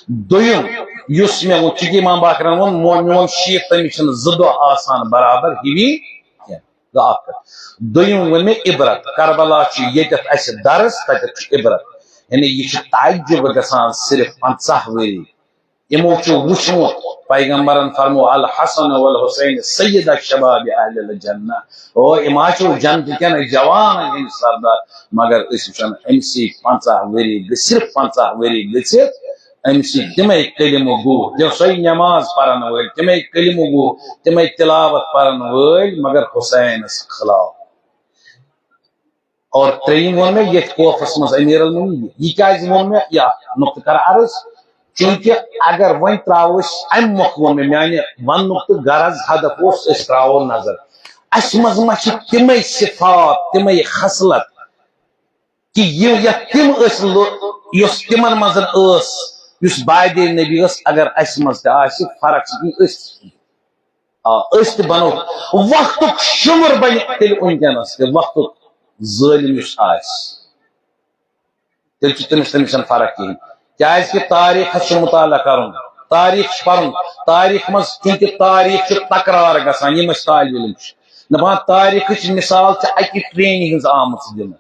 دوٚیِم، یُس مےٚ ووٚن، چونکہ امام باقرن ووٚن، مو-، میون شیخ، تٔمِس چھِنہٕ زٕ دۄہ آسان برابر ہِوی کینٛہہ۔ گوٚو اکھ کتھ۔ دوٚیِم ووٚن مےٚ عبرت، کربلا چھُ ییٚتٮ۪تھ اسہِ درس، تتٮ۪تھ چھُ عبرت۔ یعنی یہِ چھُ تعجب گژھان، صرف پنژاہ ؤری یِمو چھُ وُچھمُت، پیغمبرن فرمو، "الحسن والحسین سیدا شباب اہل الجنہ"، او یِم ہا چھِو جنتہٕ کٮ۪ن جوانن ہٕنٛدۍ سردار۔ مگر أسۍ وٕچھان أمۍ سٕے پنژاہ ؤری گٔژھِتھ، پنژاہ ؤری گٔژھِتھ أمۍ سٕے تِمے کلمہٕ گوٗ، تِم سۄے نٮ۪ماز پرن وٲلۍ، تِمے کلمہٕ گوٗ، تِمے تلاوت پرن وٲلۍ، مگر حسینس خلاف۔ اور ترٛیٚیِم ووٚن مےٚ ییٚتھۍ کوفس منٛز امیر المومنین، یہِ کیٛازِ ووٚن مےٚ؟ یہِ اکھ نقطہٕ کرٕ عرض۔ چونکہ اگر وۄنۍ ترٛاوو أسۍ امہِ مۄکھٕ ووٚن مےٚ، میانہِ وننُک تہٕ غرض ہدف اوس، أسۍ ترٛاوو نظر، اسہِ منٛز ما چھِ تِمے صفات، تِمے خصلت، کہ یہِ، یۄس تِم ٲسۍ لُ-، یۄس تِمن منٛز ٲس، یُس بعد نبی ٲس، اگر اسہِ منٛز تہِ آسہِ، فرق چھِ کینٛہہ، أسۍ تہِ چھِ کینٛہہ۔ آ، أسۍ تہِ بنو۔ وقتُک شُمر بنہِ تیٚلہِ وٕنکیٚنس تہِ، وقتُک ظٲلم یُس آسہِ، تیٚلہِ چھُ تٔمِس، تٔمِس چھَنہٕ فرق کِہیٖنۍ۔ کیازِ کہِ تاریخس چھُ مطالعہ کرُن، تاریخ چھُ پرُن، تاریخ منٛز، چونکہ تاریخ چھُ تکرار گژھان، یِم أسۍ طالب علم چھِ دپان، تاریخٕچ مثال چھِ اکہِ ٹرینہِ ہٕنٛز آمٕژ دِنہٕ۔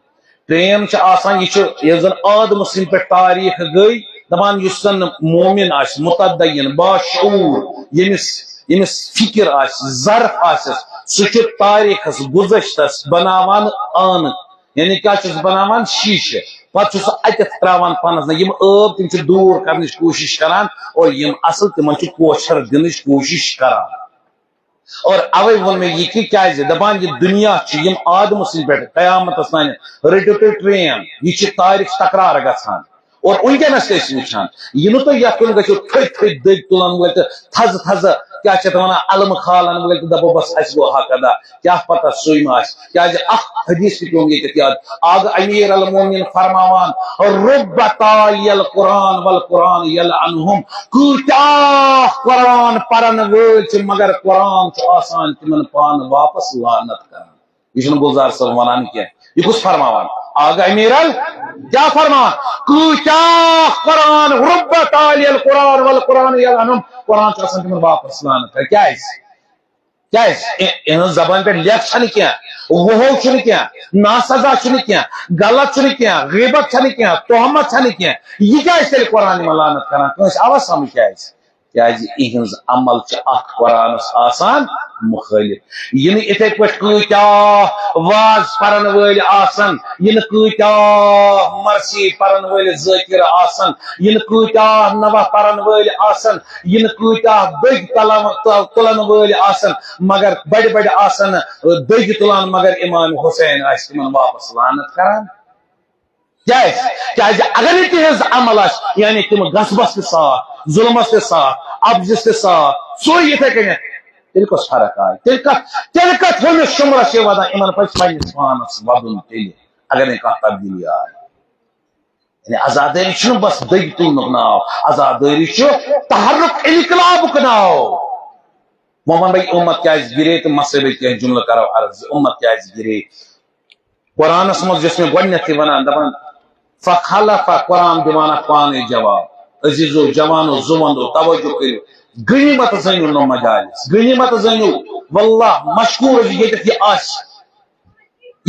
ٹرین چھِ آسان، یہِ چھُ، ییٚلہِ زن آدمہٕ سٕنٛدِ پٮ۪ٹھ تاریخ گٔے، دپان، یُس زن مومن آسہِ، متدین، باشعور، ییٚمِس، ییٚمِس فکر آسہِ، ظرف آسٮ۪س، سُہ چھُ تاریخس، گُذشتس بناوان ٲنہٕ۔ یعنی کیٛاہ چھُس بناوان؟ شیٖشہٕ۔ پتہٕ چھُ سُہ اتٮ۪تھ ترٛاوان پانس نہ۔ یِم ٲب، تِم چھِ دوٗر کرنٕچ کوٗشش کران، اور یِم اصل، تِمن چھِ پوچھر دِنٕچ کوٗشش کران۔ اور اوے ووٚن مےٚ یہِ کہِ کیازِ دپان، یہِ دُنیا چھُ، یِم آدمہٕ سٕنٛدِ پٮ۪ٹھ قیامتس تام، رٔٹِو تُہۍ ٹرین، یہِ چھِ تاریخ تکرار گژھان۔ اور وٕنکیٚنس تہِ أسۍ وٕچھان، یہِ نہٕ تُہۍ یتھ کُن گٔژھِو تھٔدۍ تھٔدۍ دٔگۍ تُلن وٲلۍ تہٕ تھزٕ تھزٕ، کیٛاہ چھِ اتھ ونان، علمہٕ کھالن وٲلۍ تہٕ دپو، بس، اسہِ گوٚو حق ادا۔ کیٛاہ پتہ سُے ما آسہِ؟ کیازِ اکھ حدیث تہِ پیوٚم ییٚتٮ۪تھ یاد، آ گوٚو امیر المومنین فرماوان، رب تالی القرآن والقرآن یلعنہم۔ کۭتیاہ قرآن پرن وٲلۍ چھِ، مگر قرآن چھُ آسان تِمن پانہٕ واپس لعنت کران۔ یہِ چھُنہٕ گُلزار صٲب ونان کینٛہہ، یہِ کُس فرماوان؟ آ گوٚو امیر ال-، کیٛاہ فرماوان؟ کۭتیاہ قرآن، رب تالی القرآن والقرآن یلعنہم، قرآن چھُ آسان تِمن واپس لعنت کران۔ کیازِ؟ کیازِ؟ ای-، یِہٕنٛز زبان پٮ۪ٹھ لیکھ چھنہٕ کینٛہہ، وُہو چھُنہٕ کینٛہہ، ناسزا چھُنہٕ کینٛہہ، غلط چھُنہٕ کینٛہہ، غیبت چھنہٕ کینٛہہ، تہمت چھنہٕ کینٛہہ۔ یہِ کیازِ تیٚلہِ قرآن یِمن لعنت کران؟ کٲنٛسہِ آوا سمجھ کیازِ؟ کیازِ یِہٕنٛز عمل چھِ اتھ قرآنس آسان مُخٲلف۔ یہِ نہٕ یِتھے پٲٹھۍ کۭتیاہ واز پرن وٲلۍ آسن، یہِ نہٕ کۭتیاہ مرثی پرن وٲلۍ ذٲکر آسن، یہِ نہٕ کۭتیاہ نوحہ پرن وٲلۍ آسن، یہِ نہٕ کۭتیاہ دٔگۍ تلن، تُلن وٲلۍ آسن، مگر بڑِ بڑِ آسن دٔگۍ تُلان، مگر امام حسین آسہِ تِمن واپس لعنت کران۔ کیازِ؟ کیازِ اگر نہٕ تِہنٛز عمل آسہِ، یعنی تِم غصبس تہِ ساتھ، ظلمس تہِ ساتھ، اپزس تہِ ساتھ، سُے یِتھے کٔنٮ۪تھ، تیٚلہِ کۄس فرق آیہِ؟ تیٚلہِ کتھ، تیٚلہِ کتھ ہُمِس شُمرس چھِ ودان؟ یِمن پزِ پننِس پانس ودُن تیٚلہِ، اگر نہٕ کانٛہہ تبدیٖلی آیہِ۔ یعنی عزادٲری چھُنہٕ بس دٔگۍ تُلنُک ناو، عزادٲری چھُ تحرک، انقلابُک ناو۔ وۄنۍ وَنہٕ بہٕ، یہِ اُمت کیازِ گِرے، تہٕ مَسٲبٕکۍ کینٛہہ جملہٕ کرو عرض زِ اُمت کیازِ گِرے۔ قرآنس منٛز یۄس مےٚ گۄڈٕنیتھٕے وَنان، دَپان، فخلف، قرآن دِوان اَتھ پانے جواب۔ عزیزو، جوانو، زُوَندو، توجہ کٔرِو، غنیمت زٲنِو نوٚم مجالس، غنیمت زٲنِو۔ واللہ مشکور زِ ییٚتٮ۪تھ یہِ آسہِ،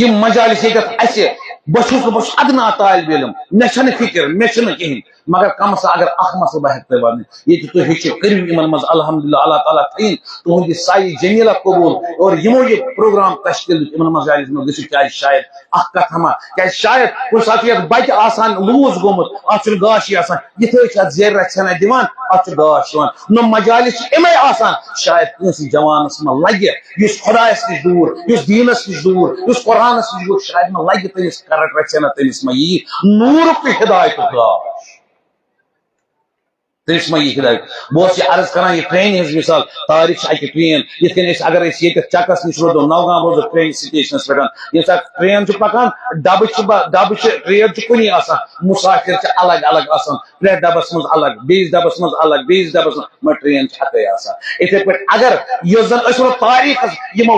یِم مجالس ییٚتٮ۪تھ اَسہِ، بہٕ چھُس نہٕ، بہٕ چھُس ادنا طالب علم، مےٚ چھَنہٕ فکر، مےٚ چھُنہٕ کِہیٖنۍ، مگر کم از کم اگر اکھ مسلہٕ بہٕ ہٮ۪کہٕ تۄہہِ ونہٕ، ییٚتہِ تُہۍ ہیٚچھِو، کٔرِو یِمن منٛز، الحمدللہ، اللہ تعالیٰ تھٲیِن تُہُنٛد یہِ سعی جمیلہ قبول، اور یِمو یہِ پروگرام تشکیل دیُت، یِمن مجالس منٛز گٔژھِو، کیازِ شاید اکھ کتھ ہما، کیازِ شاید کُنہِ ساتہٕ چھُ یتھ بچہِ آسان لوٗز گوٚمُت، اتھ چھُنہٕ گاشٕے آسان، یِتھے چھِ اتھ زیرہ ژھٮ۪نہ دِوان، اتھ چھُ گاش یِوان۔ نوٚم مجالس چھِ یِمے آسان، شاید کٲنٛسہِ جوانس منٛز لگہِ، یُس خۄدایس نِش دوٗر، یُس دیٖنس نِش دوٗر، یُس قرآنس نِش دوٗر، شاید ما لگہِ تٔمِس کرنٹ رژھِ ہنا، تٔمِس ما یی نوٗرُک تہٕ ہدایتُک گاش۔ تٔمِس ما یی ہدایت؟ بہٕ اوسُس یہِ عرض کران، یہِ ٹرینہِ ہٕنٛز مثال، تاریخ چھِ اکہِ ٹرین، یِتھ کٔنۍ أسۍ، اگر أسۍ ییٚتٮ۪تھ چکس نِش روزو، نوگام روزو ٹرینہِ سٹیشنس پٮ۪ٹھ، ییٚمہِ ساتہٕ ٹرین چھِ پکان، ڈبہٕ چھِ ب-، ڈبہٕ چھِ، ٹرین چھِ کُنی آسان، مسافر چھِ الگ الگ آسان، پرٛٮ۪تھ ڈبس منٛز الگ، بیٚیِس ڈبس منٛز الگ، بیٚیِس ڈبس منٛز، مگر ٹرین چھِ اکٕے آسان۔ یِتھے پٲٹھۍ اگر یۄس زن أسۍ وَنو تاریخس، یِمو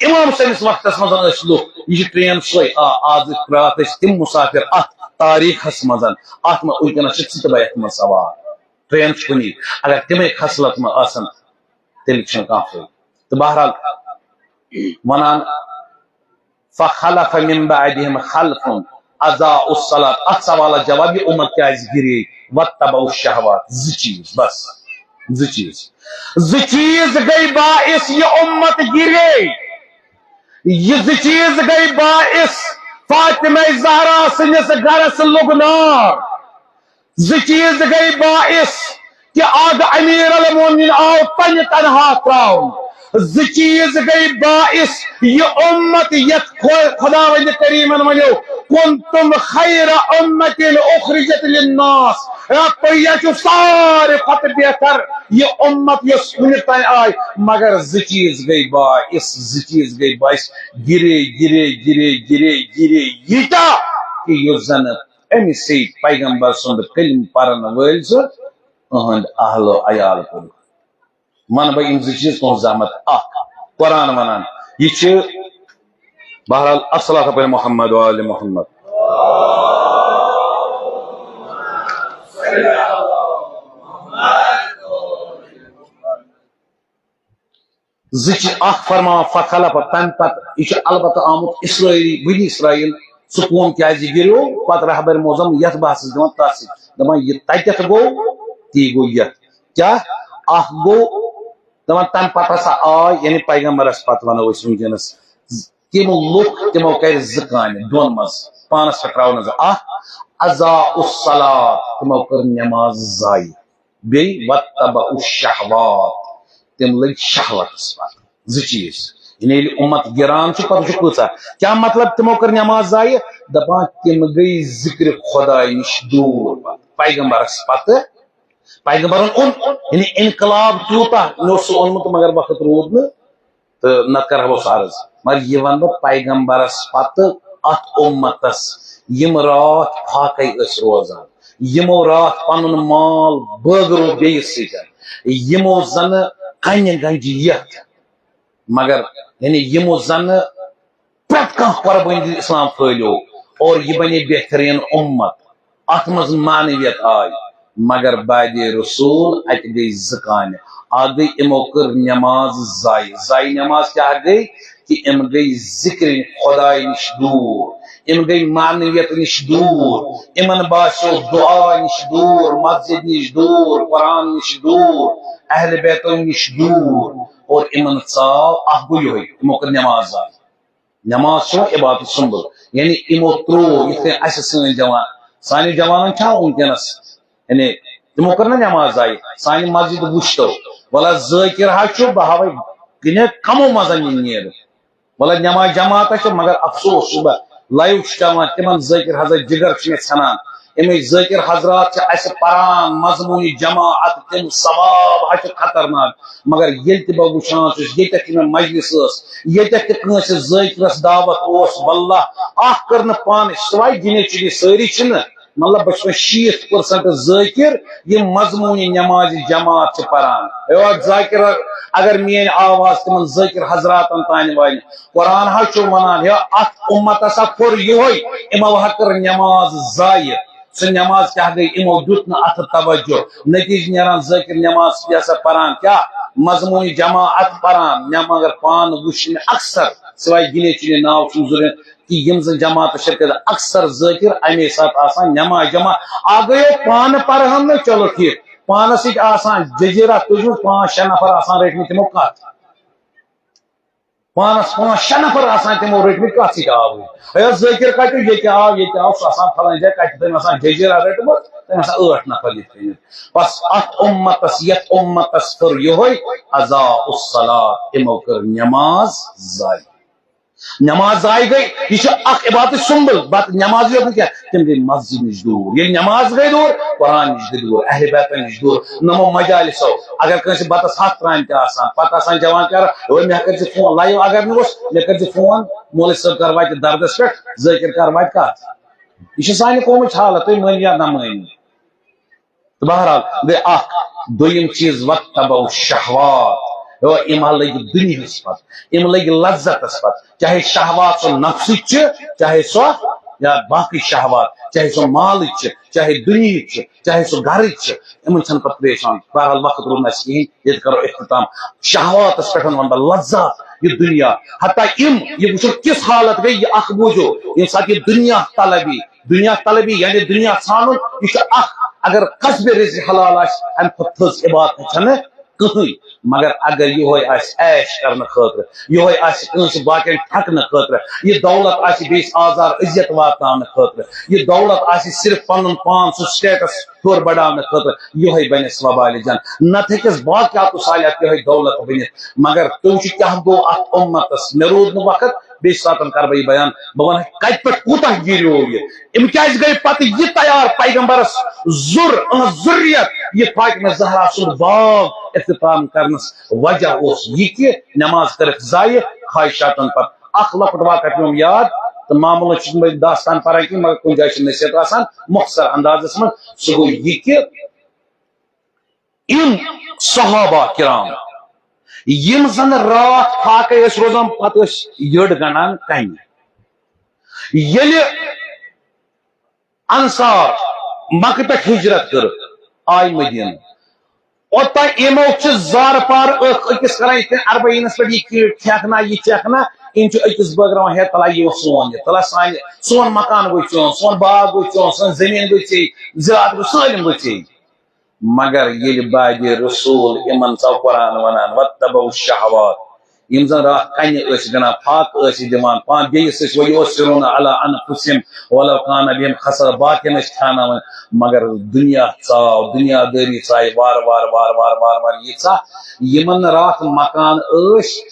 امام سٕنٛدِس وقتس منٛز ٲسۍ لُکھ، یہِ چھِ ٹرین سۄے، آ، آز راتھ ٲسۍ تِم مسافر اتھ تاریخس منٛز، اتھ منٛز وٕنکیٚنس چھِ ژٕ تہٕ بہٕ یتھ منٛز سوار۔ ٹرین چھِ کُنی، اگر تِمے خصلت منٛز آسن، تیٚلہِ چھُنہٕ کانٛہہ فٲیدٕ۔ تہٕ بہرحال، ونان، فخلف من بعدهم خلف اضاعوا الصلاة۔ اتھ سوالس جواب، یہِ اُمت کیازِ گِرے؟ واتبعوا الشهوات۔ زٕ چیٖز بس، زٕ چیٖز، زٕ چیٖز گٔے باعث یہِ اُمت گِرے۔ یہِ زٕ چیٖز گٔے باعث فاطمہ زہرا سٕنٛدِس گرس لوٚگ نار۔ زٕ چیٖز گٔے باعث کہِ اکھ امیر المومنین آو تنہِ تنہا تراونہٕ۔ زٕ چیز گٔے باعث، یہِ امت یتھ خو-، خداوند کریمن ونیو، "کنتم خیر امت اخرجت للناس"، اے، تُہۍ ہا چھِو ساروی کھۄتہٕ بہتر یہِ امت یۄس وُنیُک تام آے، مگر زٕ چیز گٔے باعث، زٕ چیز گٔے باعث، grey, grey, grey, grey, grey, ییٖتیٛاہ کہِ یُس زن أمۍ سٕے پیغمبر سُنٛد کلمہٕ پرن وٲلۍ زٕ، أہنٛد اہل و عیال کوٚرُکھ۔ ونہٕ بہٕ یِم زٕ چیٖز تُہنٛز زحمت۔ اکھ، قرآن ونان، یہِ چھِ بہرحال الصلاۃ علی محمد و آل محمد۔ زٕ چھِ اکھ فرماوان فخلف، تَمہِ پتہٕ، یہِ چھُ البتہ آمُت اسرائیلی، بنی اسرائیل، سُہ قوم کیازِ گِریو، پتہٕ رہبر معظم یتھ بحثس دِوان تتھ سۭتۍ، دپان یہِ تتٮ۪تھ گوٚو، تی گوٚو یتھ۔ کیٛاہ؟ اکھ گوٚو، دپان تمہِ پتہٕ ہسا آے، یعنی پیغمبرس پتہٕ ونو أسۍ وٕنکیٚنس، تِم لُکھ، تِمو کرِ زٕ کامہِ، دۄن منٛز پانس پٮ۪ٹھ تراونہٕ زٕ۔ اکھ، اضاعوا الصلاۃ، تِمو کٔر نماز ضایع۔ بیٚیہِ واتبعوا الشہوات، تِم لٔگۍ شہوتس پتہٕ۔ زٕ چیٖز، یعنی ییٚلہِ اُمت گِران چھُ، پتہٕ چھُ کۭژاہ، کیٛاہ مطلب؟ تِمو کٔر نماز ضایع، دپان تِم گٔے ذِکرِ خۄداے نِش دوٗر۔ پتہٕ پیغمبرس پتہٕ، پیغمبرن اوٚن، یعنی انقلاب کیوٗتاہ مےٚ اوس سُہ اوٚنمُت، مگر وقت روٗد نہٕ، تہٕ نتہٕ کرٕ ہا بہٕ سُہ عرض۔ مگر یہِ ونہٕ بہٕ، پیغمبرس پتہٕ اتھ اُمتس یِم راتھ فاقے ٲسۍ روزان، یِمو راتھ پنُن مال بٲگرو بیٚیِس سۭتۍ، یِمو زنہٕ کنہِ گنجہِ یتھ، مگر یعنی یِمو زنہٕ پرٛٮ۪تھ کانٛہہ قۄربٲنی دِتھ اسلام پھٲلیو اور یہِ بنے بہترین اُمت۔ اتھ منٛز معنویت آے، مگر بعد رسول اتہِ گٔے زٕ کامہِ۔ اکھ گٔے یِمو کٔر نماز ضایع۔ ضایع نماز کیٛاہ گٔے؟ کہِ یِم گٔے ذِکرِ خۄداے نِش دوٗر، یِم گٔے معنویت نِش دوٗر، یِمن باسیو دُعا نِش دوٗر، مسجد نِش دوٗر، قرآن نِش دوٗر، اہل بیتو نِش دوٗر، اور یِمن ژاو اکھ گوٚو یِہوٚے، یِمو کٔر نماز ضایع۔ نماز چھُ عبادت سُنٛمبل، یعنی یِمو ترٛوو، یِتھ کٔنۍ اَسہِ سٲنۍ جوان، سانٮ۪ن جوانن چھا وٕنکیٚنس، یعنی تِمو کٔر نہ نماز ضایع؟ سانہِ مسجد وٕچھتو، وَلہٕ ذٲکِر حظ چھُ، بہٕ ہاوے کِنہِ کمو منٛز نیرٕ، وَلہٕ نماز جماعت چھِ، مگر افسوس چھُ، بہٕ لایِو چھُ چاوان، تِمن ذٲکِر حضرت جگر چھُ مےٚ ژھٮ۪نان۔ یِمے ذٲکِر حضرات چھِ اَسہِ پران، مضموٗنہِ جماعت، تِم ثواب حظ چھِ خطرناک۔ مگر ییٚلہِ تہِ بہٕ وٕچھان چھُس، ییٚتٮ۪تھ تہِ مےٚ مجلس ٲس، ییٚتٮ۪تھ تہِ کٲنٛسہِ ذٲکرس دعوت اوس، واللہ، اکھ کٔر نہٕ پانہٕ، سوائے گِنے چُنے سٲری چھِنہٕ، مطلب، بہٕ چھُس وۄنۍ شیٖتھ پٔرسنٹ ذٲکِر، یِم مضموٗنہِ نمازِ جماعت چھِ پران۔ ہے، ذاکر، اگر میٲنۍ آواز تِمن ذٲکِر حضراتن تانۍ واتہِ، قرآن ہا چھُ ونان، ہے، اتھ اُمتس ہا پھوٚر یِہوٚے، یِمو ہا کٔر نماز ضایع۔ سُہ نماز کیٛاہ گٔے؟ یِمو دیُت نہٕ اتھ توجہ۔ نتیجہٕ نیران، ذٲکِر نماز یہِ ہسا پران کیٛاہ؟ مضموٗنہِ جماعت پران، مےٚ مگر پانہٕ وُچھ نہٕ اکثر، سوائے گِنے چُنے، ناو چھُم ضروٗرت، کہِ یِم زن جماعتس چھِ اکثر ذٲکِر اَمے ساتہٕ آسان نماز جماعت۔ اکھ گٔیو پانہٕ پرہن نہٕ، چلو ٹھیٖک، پانس سۭتۍ آسان جزیرہ تُجمٕژ، پانٛژھ شےٚ نفر آسان رٔٹمٕتۍ تِمو کتھ۔ پانس پانٛژھ شےٚ نفر آسان تِمو رٔٹمٕتۍ، کتھ سۭتۍ آوٕے؟ ہے، ذٲکِر کتہِ؟ ییٚتہِ آو، ییٚتہِ آو، سُہ آسان فلٲنۍ جایہِ، کتہِ تٔمۍ آسان جزیرہ رٔٹمٕژ، تٔمۍ آسان ٲٹھ نفر یِتھ کٔنۍ۔ بس اتھ اُمتس، یتھ اُمتس کٔر یِہوٚے اضاعوا الصلاۃ، تِمو کٔر نماز ضایع۔ نماز ضایع گٔے، یہِ چھُ اکھ عبادت سُمبل، بس نمازٕے یوت نہٕ کینٛہہ، تِم گٔے مسجد نِش دوٗر۔ ییٚلہِ نماز گٔے دوٗر، قرآن نِش گٔے دوٗر، اہل بیتن نِش دوٗر، نمو مجالسو۔ اگر کٲنٛسہِ بتس ہتھ ترامہِ تہِ آسان، پتہٕ آسان جوان کران، "ہے، مےٚ کٔرۍ زِ فون"، لایِو اگر نہٕ اوس، "مےٚ کٔرۍ زِ فون، مولوی صٲب کر واتہِ دردس پٮ۪ٹھ، ذٲکِر کر واتہِ کتھ؟" یہِ چھِ سانہِ قومٕچ حالت، تُہۍ مٲنِو یا نہ مٲنِو۔ تہٕ بہرحال گٔے اکھ۔ دوٚیِم چیٖز، واتبعوا الشہوات۔ یو، یِم ہا لٔگۍ دُنیاہَس پتہٕ، یِم لٔگۍ لذتس پتہٕ، چاہے شہوات سۄ نفسٕچ چھِ، چاہے سۄ یا باقٕے شہوات، چاہے سۄ مالٕچ چھِ، چاہے دُنیہٕچ چھِ، چاہے سۄ گرٕچ چھِ، یِمن چھَنہٕ پتہٕ پریشان۔ بہرحال وقت روٗد نہٕ اَسہِ کِہیٖنۍ، ییٚتہِ کرو اختتام۔ شہواتس پٮ۪ٹھ وَنہٕ بہٕ لذات، یہِ دُنیا، حتیٰ یِم، یہِ وٕچھو کِژھ حالت گٔے، یہِ اکھ بوٗزِو، ییٚمہِ ساتہٕ یہِ دُنیا طلبی، دُنیا طلبی، یعنی دُنیا ژھانُن، یہِ چھُ اکھ، اگر قصبِ رزق حلال آسہِ، اَمہِ کھۄتہٕ تھٔز عبادت چھَنہٕ کٕہٕنۍ۔ مگر اگر یِہوٚے آسہِ عیش کرنہٕ خٲطرٕ، یِہوٚے آسہِ کٲنٛسہِ باقین ٹھکنہٕ خٲطرٕ، یہِ دولت آسہِ بیٚیِس آزار اذیت واتناونہٕ خٲطرٕ، یہِ دولت آسہِ صرف پنُن پان، سُہ status ہیوٚر بڑاونہٕ خٲطرٕ، یِہوٚے بنٮ۪س وبالِ جن۔ نتہٕ ہیٚکٮ۪س باقیات الصالحات یِہوٚے دولت بٔنِتھ۔ مگر تُہۍ وٕچھِو کیٛاہ گوٚو اتھ اُمتس۔ مےٚ روٗد نہٕ وقت، بیٚیہِ ساتن کرٕ بہٕ یہِ بیان۔ بہٕ ونہٕ کتہِ پٮ۪ٹھ کوٗتاہ گِریو یہِ۔ أمۍ کیٛازِ گٔے پتہٕ یہِ تیار پیغمبرس زُر، أہنٛز ذُریت، یہِ فاطمہ زہرا سُنٛد باغ اختتام کرنس وجہ اوس یہِ کہِ نماز کٔرٕکھ ضایع خواہشاتن پتہٕ۔ اکھ لۄکُٹ واقعہ پیوم یاد، تہٕ معموٗلن چھُس نہٕ بہٕ داستان پران کینٛہہ، مگر کُنہِ جایہِ چھِ نصیحت آسان، مۄخصر اندازس منٛز۔ سُہ گوٚو یہِ کہِ یِم صحابہ کرام، یِم زن راتھ فاقے ٲسۍ روزان، پتہٕ ٲسۍ یٔڈ گنڈان کنہِ۔ ییٚلہِ انصار مکہ پٮ۪ٹھ ہجرت کٔر، آے مدینہ۔ اوٚتام یِمو چھِ زارٕ پار ٲکھ أکِس کران، یِتھ کٔنۍ اربعینس پٮ۪ٹھ یہِ کیٖٹ چھکھ نا، یہِ چھکھ نا، یِم چھِ أکِس بٲگراوان، ہے تلا یہِ اوس سون، یہِ تلا سانہِ، سون مکان گوٚو چون، سون باغ گوٚو چون، سٲنۍ زٔمیٖن گٔے ژے، زراعت گوٚو، سٲلِم گوٚو ژے۔ مگر ییٚلہِ بعدِ رسول یِمن ژاو قرآن ونان، واتبعوا الشہوات، یِم زن راتھ کنہِ ٲسۍ گنڈان، فاقہٕ ٲسۍ دِوان، پان بیٚیِس ٲسۍ، ویؤثرون علی انفسہم ولو کان بہم خصاصہ، باقین ٲسۍ کھیاناوان۔ مگر دُنیا ژاو، دُنیا دٲری ژایہِ وارٕ وارٕ وارٕ وارٕ وارٕ وارٕ ییٖژاہ یِمن راتھ مکان ٲسۍ،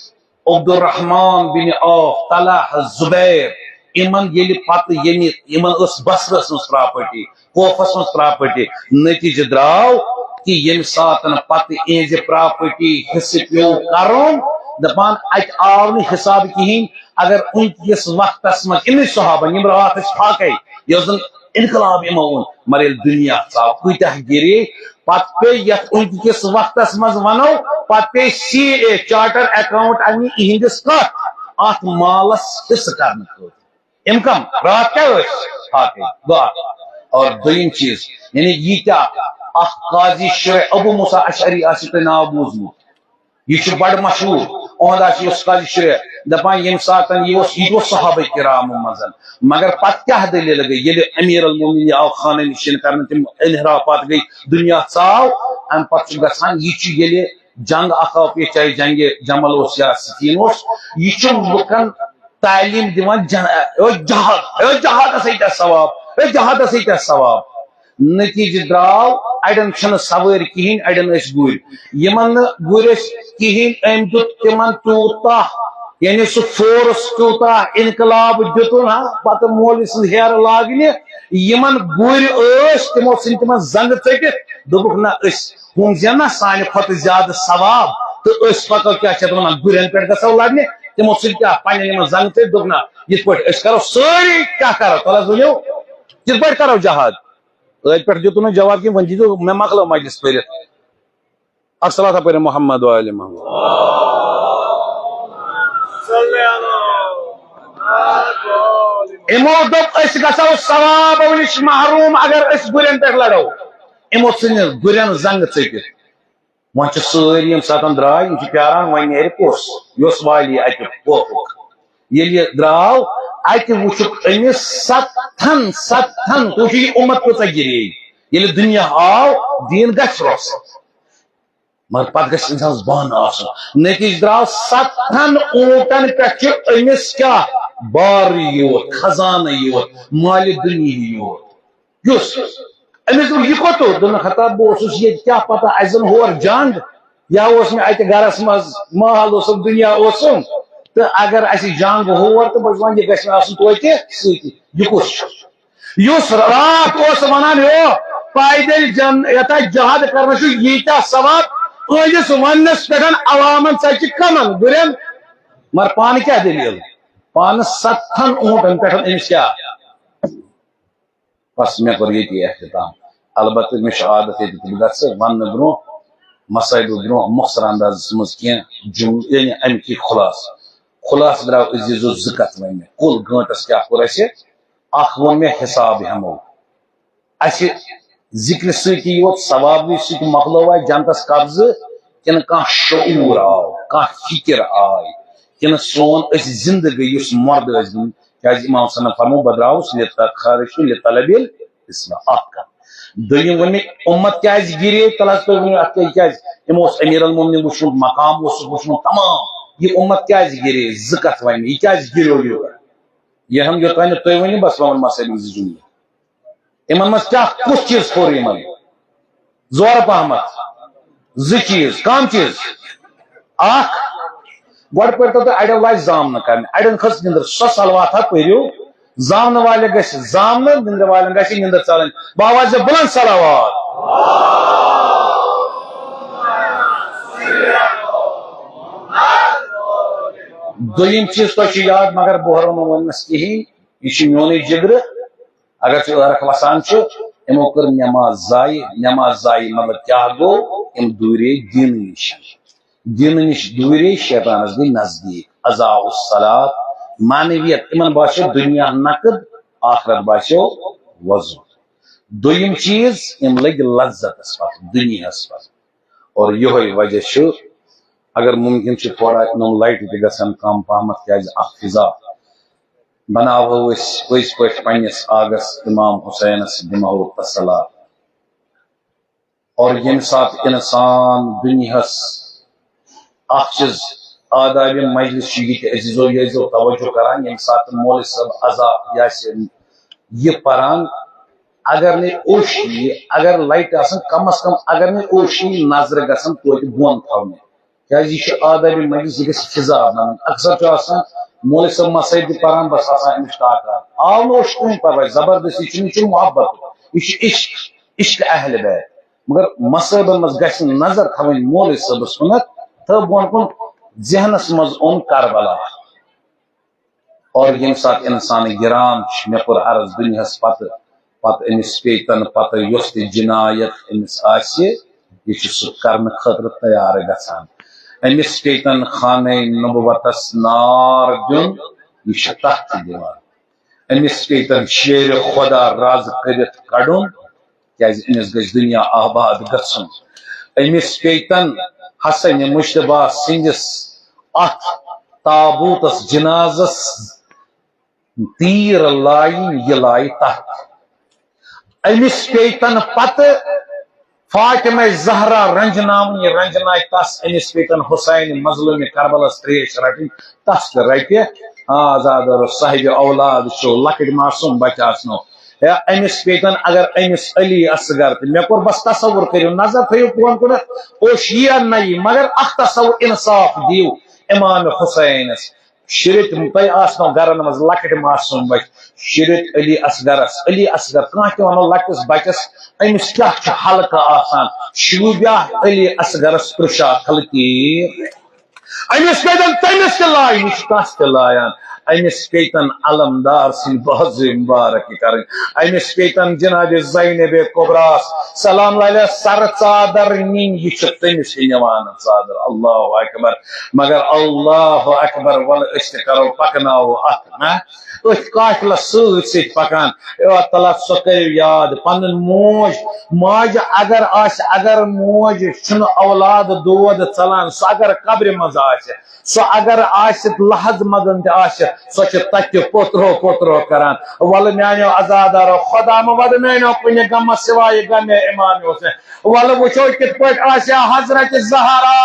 عبدالرحمان بن عوف، طلحہ، زبیر، یِمن ییٚلہِ پتہٕ ییٚمہِ، یِمن ٲس بصرس منٛز پراپرٹی، کوفس منٛز پراپرٹی۔ نتیجہٕ درٛاو کہِ ییٚمہِ ساتہٕ پتہٕ یِہنٛزِ پراپرٹی حصہٕ پیوٚو کرُن، دپان اتہِ آو نہٕ حساب کِہینۍ۔ اگر وٕنکِس وقتس منٛز یِمنٕے صحابن، یِم راتھ ٲسۍ فاقے، یۄس زن انقلاب یِمو اوٚن، مگر ییٚلہِ دُنیا ژاو، کۭتیاہ گِرے، پتہٕ پیٚیہِ یتھ وٕنکِس وقتس منٛز ونو، پتہٕ پیٚیہِ سی اے، چارٹر اکاؤنٹ، امہِ یِہنٛدِس کتھ، اتھ مالس حصہٕ کرنہٕ خٲطرٕ۔ اِنکم راتھ کیا ٲسۍ؟ فاقے، گوٚو اکھ۔ اور دوٚیِم چیٖز، یعنی ییٖتیٛاہ اکھ قاضی شرح ابو موسیٰ اشعری آسہِ تۄہہِ ناو بوٗزمُت، یہِ چھُ بڑٕ مشہوٗر۔ اُہُنٛد آسہِ یُس قاضی شرح دپان، ییٚمہِ ساتہٕ یہِ اوس، یہِ تہِ اوس صحابہ کرامو منٛز، مگر پتہٕ کیٛاہ دٔلیٖل گٔے؟ ییٚلہِ امیر المومنین آو خانہ نشین کرنہٕ، تِم انحرافات گٔے، دُنیا ژاو، امہِ پتہٕ چھُ گژھان، یہِ چھُ ییٚلہِ جنگ اکھ آو پیش، چاہے جنگ جمل اوس یا سفین اوس، یہِ چھُ لُکن تعلیٖم دِوان جن-، ہے جہاد، ہے جہادس ہے کیٛاہ ثواب، ہے جہادس ہے کیٛاہ ثواب۔ نتیجہٕ درٛاو، اڑٮ۪ن چھِنہٕ سوٲرۍ کِہینۍ، اڑٮ۪ن ٲسۍ گُرۍ۔ یِمن نہٕ گُرۍ ٲسۍ کِہینۍ، أمۍ دیُت تِمن تیوٗتاہ، یعنی سُہ فورس، تیوٗتاہ انقلاب دیُتُن ہا، پتہٕ مولوی سٕنٛز ہیرٕ لاگنہِ۔ یِمن گُرۍ ٲسۍ، تِمو ژھٕنۍ تِمن زنٛگہٕ ژٔٹِتھ، دوٚپُکھ، نہ، أسۍ ہُم زینہ سانہِ کھۄتہٕ زیادٕ ثواب، تہٕ أسۍ پکو، کیٛاہ چھِ اتھ ونان، گُرٮ۪ن پٮ۪ٹھ گژھو لڑنہِ۔ تِمو ژھٕنۍ کیٛاہ پننٮ۪ن یِمن زنٛگہٕ ژٔٹۍ، دوٚپُکھ، نہ، یِتھ پٲٹھۍ أسۍ کرو سٲری، کیٛاہ کرو، تَلہٕ حظ ؤنِو، کِتھ پٲٹھۍ کرو جہاد؟ أتھۍ پٮ۪ٹھ دیُتُن نہٕ جواب کینٛہہ، وۄنۍ دیٖزیو مےٚ مۄکلٲو مجلس پٔرِتھ۔ اکھ صلاتہ پٔرِو محمد و آل محمد۔ یِمو دوٚپ، أسۍ گژھو ثوابو نِش محروم اگر أسۍ گُرٮ۪ن پٮ۪ٹھ لڑو۔ یِمو ژھٕنۍ گُرٮ۪ن زنٛگہٕ ژٔٹِتھ۔ وۄنۍ چھِ سٲری ییٚمہِ ساتہٕ درٛاے، یِم چھِ پیاران، وۄنۍ نیرِ کُس، یہِ اوس والی اَتہِ کوفُک۔ ییٚلہِ یہِ درٛاو، اَتہِ وُچھُکھ أمِس ستتھن، ستتھن، تُہۍ وٕچھِو یہِ اُمت کۭژاہ گِرے۔ ییٚلہِ دُنیا آو، دیٖن گژھِ رۄخصت۔ مگر پتہٕ گژھِ انسانس بہانہٕ آسُن۔ نتیجہٕ درٛاو، ستتھن اوٗنٹن پٮ۪ٹھ چھُ أمِس کیٛاہ؟ بار یوت، خزانہٕ یوت، مالِ دُنیاہٕے یوت۔ یُس أمِس دوٚپ، یہِ کوٚت اوس؟ دوٚپُن، ہتا بہٕ اوسُس ییٚتہِ، کیٛاہ پتہ اَسہِ زَن ہور جنگ، یا اوس مےٚ اَتہِ گرس منٛز مال اوسُم، دُنیا اوسُم، تہٕ اگر اَسہِ جنگ ہور، تہٕ بہٕ چھُس وَنان، یہِ گژھِ مےٚ آسُن توتہِ سۭتی۔ یہِ کُس چھُ؟ یُس راتھ اوس ونان، ہیو، پیدل جن-، یتھ جہاد کرنس چھُ ییٖتیٛاہ ثواب، أہنٛدِس وننس پٮ۪ٹھ عوامن ژتجہِ کمن گُرٮ۪ن، مگر پانہٕ کیٛاہ دٔلیٖل؟ پانہٕ ستتھن اوٗنٹن پٮ۪ٹھ أمِس کیٛاہ؟ بس، مےٚ کوٚر ییٚتی اختتام۔ البتہٕ مےٚ چھُ عادت ییٚتہِ تہِ بہٕ گژھٕ وننہٕ برونٛہہ، مصائبہٕ برونٛہہ مۄخصر اندازس منٛز کینٛہہ جملہٕ، یعنی اَمِکی خلاصہٕ۔ خلاصہٕ درٛاو عزیزو زٕ کتھٕ وۄنۍ مےٚ۔ کُل گٲنٛٹس کیٛاہ کوٚر اَسہِ؟ اکھ ووٚن مےٚ حساب ہٮ۪مو۔ اَسہِ ذِکرِ سۭتی یوت، ثوابٕے سۭتۍ مۄکلٲو اَسہِ جنتس قبضہٕ، کِنہٕ کانٛہہ شعوٗر آو، کانٛہہ فِکر آے، کِنہٕ سون أسۍ زِندٕ گٔے یُس مۄردٕ ٲسۍ گٔمٕتۍ؟ کیٛازِ امام صٲبن فرموو، بہٕ درٛاوُس لِط-، خرجت لِطلب الإصلاح۔ اکھ کتھ۔ دوٚیِم ووٚن مےٚ، اُمت کیٛازِ گِرے؟ تَلہٕ حظ تُہۍ ؤنِو اَتھ کیٛاہ، یہِ کیٛازِ؟ یِمو اوس أمیٖر المومنین وٕچھمُت، مقام اوسُکھ وٕچھمُت، تمام۔ یہِ اُمت کیٛازِ گِرے؟ زٕ کَتھٕ وَنہِ مےٚ، یہِ کیٛازِ گِریو یوٗتاہ؟ یہِ ہم یوٚتام نہٕ تُہۍ ؤنِو، بس وَنَن مَسٲیِلٕکۍ زٕ جُملہٕ۔ یِمَن منٛز کیٛاہ، کُس چیٖز پھوٚر یِمَن؟ زورٕ پَہمَتھ۔ زٕ چیٖز، کَم چیٖز؟ اَکھ، گۄڈٕ پٔرۍتو تُہۍ اَڑٮ۪و لاج زامنہٕ کَرنہِ، اَڑٮ۪ن کھٔژ نِندٕر، سۄ صلواتہ پٔرِو، زامنہٕ والٮ۪ن گژھِ زامنہٕ، نِندرِ والٮ۪ن گژھِ نِندٕر ژَلٕنۍ۔ بہٕ آواز بلند صلوات۔ دوٚیِم چیٖز تۄہہِ چھُ یاد، مگر بہٕ ہُرو نہٕ وۄنۍ مَس کِہیٖنۍ، یہِ چھُ میونُے جِگرٕ۔ اگر ژٕ ٲرکھ وَسان چھُ، یِمو کٔر نٮ۪ماز ضایع۔ نٮ۪ماز ضایع مطلب کیٛاہ گوٚو؟ یِم دوٗرے دیٖنہٕ نِش۔ دیٖنہٕ نِش دوٗرے شیطانَس گٔے نزدیٖک۔ اضاعوا الصلاۃ، معنویت، یِمن باسیو دُنیا نقد، آخرت باسیو وۄزُل۔ دوٚیِم چیٖز، یِم لٔگۍ لذتَس پَتہٕ، دُنیاہَس پَتہٕ۔ اور یِہوٚے وجہ چھُ، اگر مُمکِن چھُ، تھوڑا یِمَن لایٹہِ تہِ گژھن کم پہمتھ، کیٛازِ اکھ فضا بناوو أسۍ پٔزۍ پٲٹھۍ پننِس آغس امام حسینس دِمہو تسلا۔ اور ییٚمہِ ساتہٕ انسان دُنیاہس اکھ چیٖز آدابِ مجلس چھُ یہِ تہِ عزیزو یٲزیو توجہ کران، ییٚمہِ ساتہٕ مولوی صٲب عزا یاسین یہِ پران، اگر نہٕ اوش یی، اگر لایٹ آسن کم از کم، اگر نہٕ اوش یی، نظرِ گژھن توتہِ بۄن تھاونہِ۔ کیازِ یہِ چھُ آدابِ مجلس، یہِ گژھِ فضا بنُن۔ اکثر چھُ آسان مولوی صٲب مسٲیِد تہِ پران، بس آسان أمِس ٹاٹا۔ آو نہٕ اوش، کٕہٕنۍ پرواے، زبردستی چھُنہٕ، یہِ چھُ محبت، یہِ چھُ عشق، عشق اہل بیت۔ مگر مصٲیبن منٛز گژھِ نظر تھاوٕنۍ مولوی صٲبس کُنتھ تہٕ بۄن کُن ذہنس منٛز اوٚن کربلا۔ اور ییٚمہِ ساتہٕ انسان گران چھُ، مےٚ کوٚر عرض دُنیاہس پتہٕ، پتہٕ أمِس پیٚیہِ تن پتہٕ یۄس تہِ جنایت أمِس آسہِ، یہِ چھُ سُہ کرنہٕ خٲطرٕ تیار گژھان۔ أمِس پیٚیہِ تن خانہ نبوتس نار دیُن، یہِ چھُ تتھ تہِ دِوان۔ أمِس پیٚیہِ تن شیرِ خدا راز کٔرِتھ کڑُن، کیازِ أمِس گژھِ دُنیا آباد گژھُن۔ أمِس پیٚیہِ تن حسن مجتبیٰ سٕنٛدِس اتھ تابوتس، جنازس تیٖر لایِن، یہِ لایہِ تتھ۔ أمِس پیٚیہِ تن پتہٕ فاطمہ زہرا رنجناوٕنۍ، یہِ رنجنایہِ تس۔ أمِس پیٚیہِ تن حسین مظلوم کربلس تریش رٹٕنۍ، تس تہِ رٹہِ۔ آ، عزادارو، صاحبِ اولاد چھُ، لۄکٕٹۍ معصوم بچہٕ آسنو۔ یا أمِس پیٚیہِ تن، اگر أمِس علی اصغر تہِ، مےٚ کوٚر بس تصور، کٔرِو نظر، تھٲیِو بۄن کُنتھ، اوش یِیا نہ یی، مگر اکھ تصور انصاف دِیِو امام حسینس۔ شُرِتۍ تۄہہِ آسنو گرن منٛز لۄکٕٹۍ معصوم بچہِ، شُرِتۍ علی اصغرس، علی اصغر، کانٛہہ تہِ ونو لۄکٹِس بچس، أمِس کیٛاہ چھُ حلقہٕ آسان؟ شوٗبیا علی اصغرس پرٛژھا خلقی۔ أمِس کتٮ۪ن تٔمِس تہِ لایہِ، یہِ چھُ کس تہِ لایان۔ أمِس پیٚیہِ تن علمدار سٕنٛدۍ بازٕے مُبارک یہِ کرٕنۍ۔ أمِس پیٚیہِ تن جناب زینب کبریٰ سلام علیہا سر ژادر نِنۍ، یہِ چھُ تٔمِس تہِ نِوان ژادر۔ اللہ اکبر۔ مگر اللہ اکبر، ولہٕ أسۍ تہِ کرو، پکناوو اتھ، نہ؟ أتھۍ قافلس سۭتۍ سۭتۍ پکان۔ اے اللہ تعالیٰ، سۄ کٔرِو یاد، پنٕنۍ موج، ماجہِ اگر آسہِ، اگر موج چھُنہٕ اولاد دود ژلان، سۄ اگر قبرِ منٛز آسہِ، سۄ اگر آسہِ لحظ مدن تہِ آسہِ، سۄ چھِ تتہِ پوترو پوترو کران۔ ولہٕ میانیو عزادارو، خدا مہٕ ودٕ میانیو کُنہِ غمس سوایہِ غمِ امام حسین۔ ولہٕ وٕچھو کِتھ پٲٹھۍ آسہِ ہا حضرت زہرا،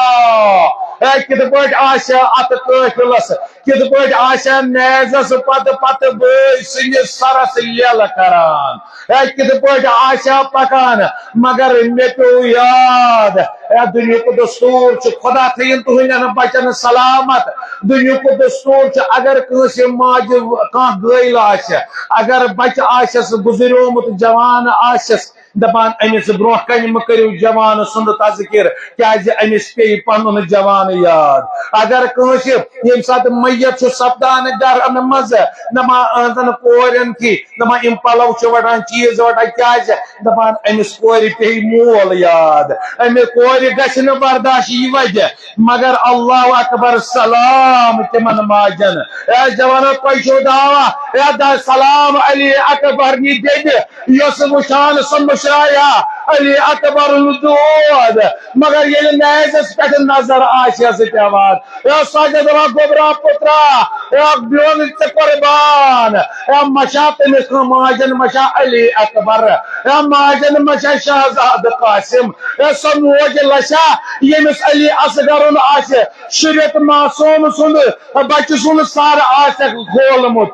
اے، کِتھ پٲٹھۍ آسہِ ہا اتھ قٲفلس، کِتھ پٲٹھۍ آسہِ ہا نیزس پتہٕ پتہٕ بٲے سٕنٛدِس سرس لیلہٕ کران، اے، کِتھ پٲٹھۍ آسہِ ہا پکان۔ مگر مےٚ پیوٚو یاد، اے، دُنیُک دستور چھُ، خدا تھٲیِن تُہنٛدٮ۪ن بچن سلامت۔ دُنیُک دستور چھُ، اگر کٲنٛسہِ ماجہِ کانٛہہ گٲلۍ آسہِ، اگر بچہِ آسٮ۪س گُزریومُت، جوان آسٮ۪س، دپان أمِس برونٛہہ کنہِ مہٕ کٔرِو جوان سُنٛد تذکر، کیازِ أمِس پیٚیہِ پنُن جوان یاد۔ اگر کٲنٛسہِ ییٚمہِ ساتہٕ میت چھُ سپدان گرن منٛز، دپان أہنٛزن کورٮ۪ن تہِ، دپان یِم پلو چھِ وٹان، چیٖز وٹان، کیازِ؟ دپان أمِس کورِ پیٚیہِ مول یاد، أمِس کورِ گژھِ نہٕ برداش یہِ وجہ۔ مگر اللہ اکبر، سلام تِمن ماجن۔ اے جوانو، تۄہہِ چھُو دعویٰ، اے دا سلام علی اکبر نہِ بیٚنہِ، یۄس وٕچھان سۄ مُشرایہ، علی اکبرُن دود، مگر ییٚلہِ نیزس پٮ۪ٹھ نظر آسٮ۪س پٮ۪وان، یا سجد را گوٚبرا پُترا، یا بیوٚن ژٕ قربان، یا مشا تٔمِس ماجن مشا علی اکبر، یا ماجن مشا شہزاد قاسم، یا سۄ موج لشا ییٚمِس علی اصغرُن آسہِ، شُرٮ۪تھ معصوم سُنٛد بچہِ سُنٛد سر آسٮ۪کھ کھولمُت۔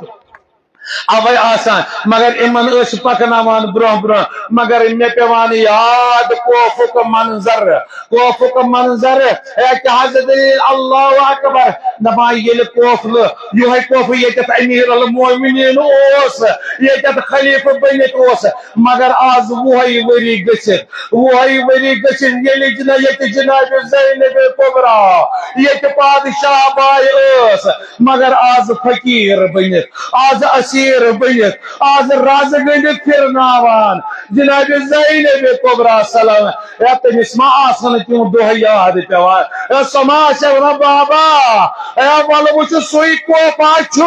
اوے آسان، مگر یِمن ٲسۍ پکناوان برونٛہہ برونٛہہ، مگر مےٚ پیوان یاد کوفُک منظر، کوفُک منظر، ہے کیٛاہ حظ دٔلیٖل، اللہ اکبر، دپان ییٚلہِ قوفلہٕ، یِہوٚے قوفہٕ ییٚتٮ۪تھ امیر المومنین اوس، ییٚتٮ۪تھ خلیفہٕ بٔنِتھ اوس، مگر آز وُہے ؤری گٔژھِتھ، وُہے ؤری گٔژھِتھ ییٚلہِ جنا-، ییٚتہِ جناب زینب کبرا، ییٚتہِ پادشاہ باے ٲس، مگر آز فقیٖر بٔنِتھ، آز اسیٖر بٔنِتھ، آز رز گٔنڈِتھ پھرناوان جناب زینب کبرا سلام۔ یا تٔمِس ما آسن تِم دۄہ یاد پٮ۪وان؟ یا سۄ ما آسہِ ونان، بابا، یا وَلہٕ وٕچھُو سُے کوپا چھُ،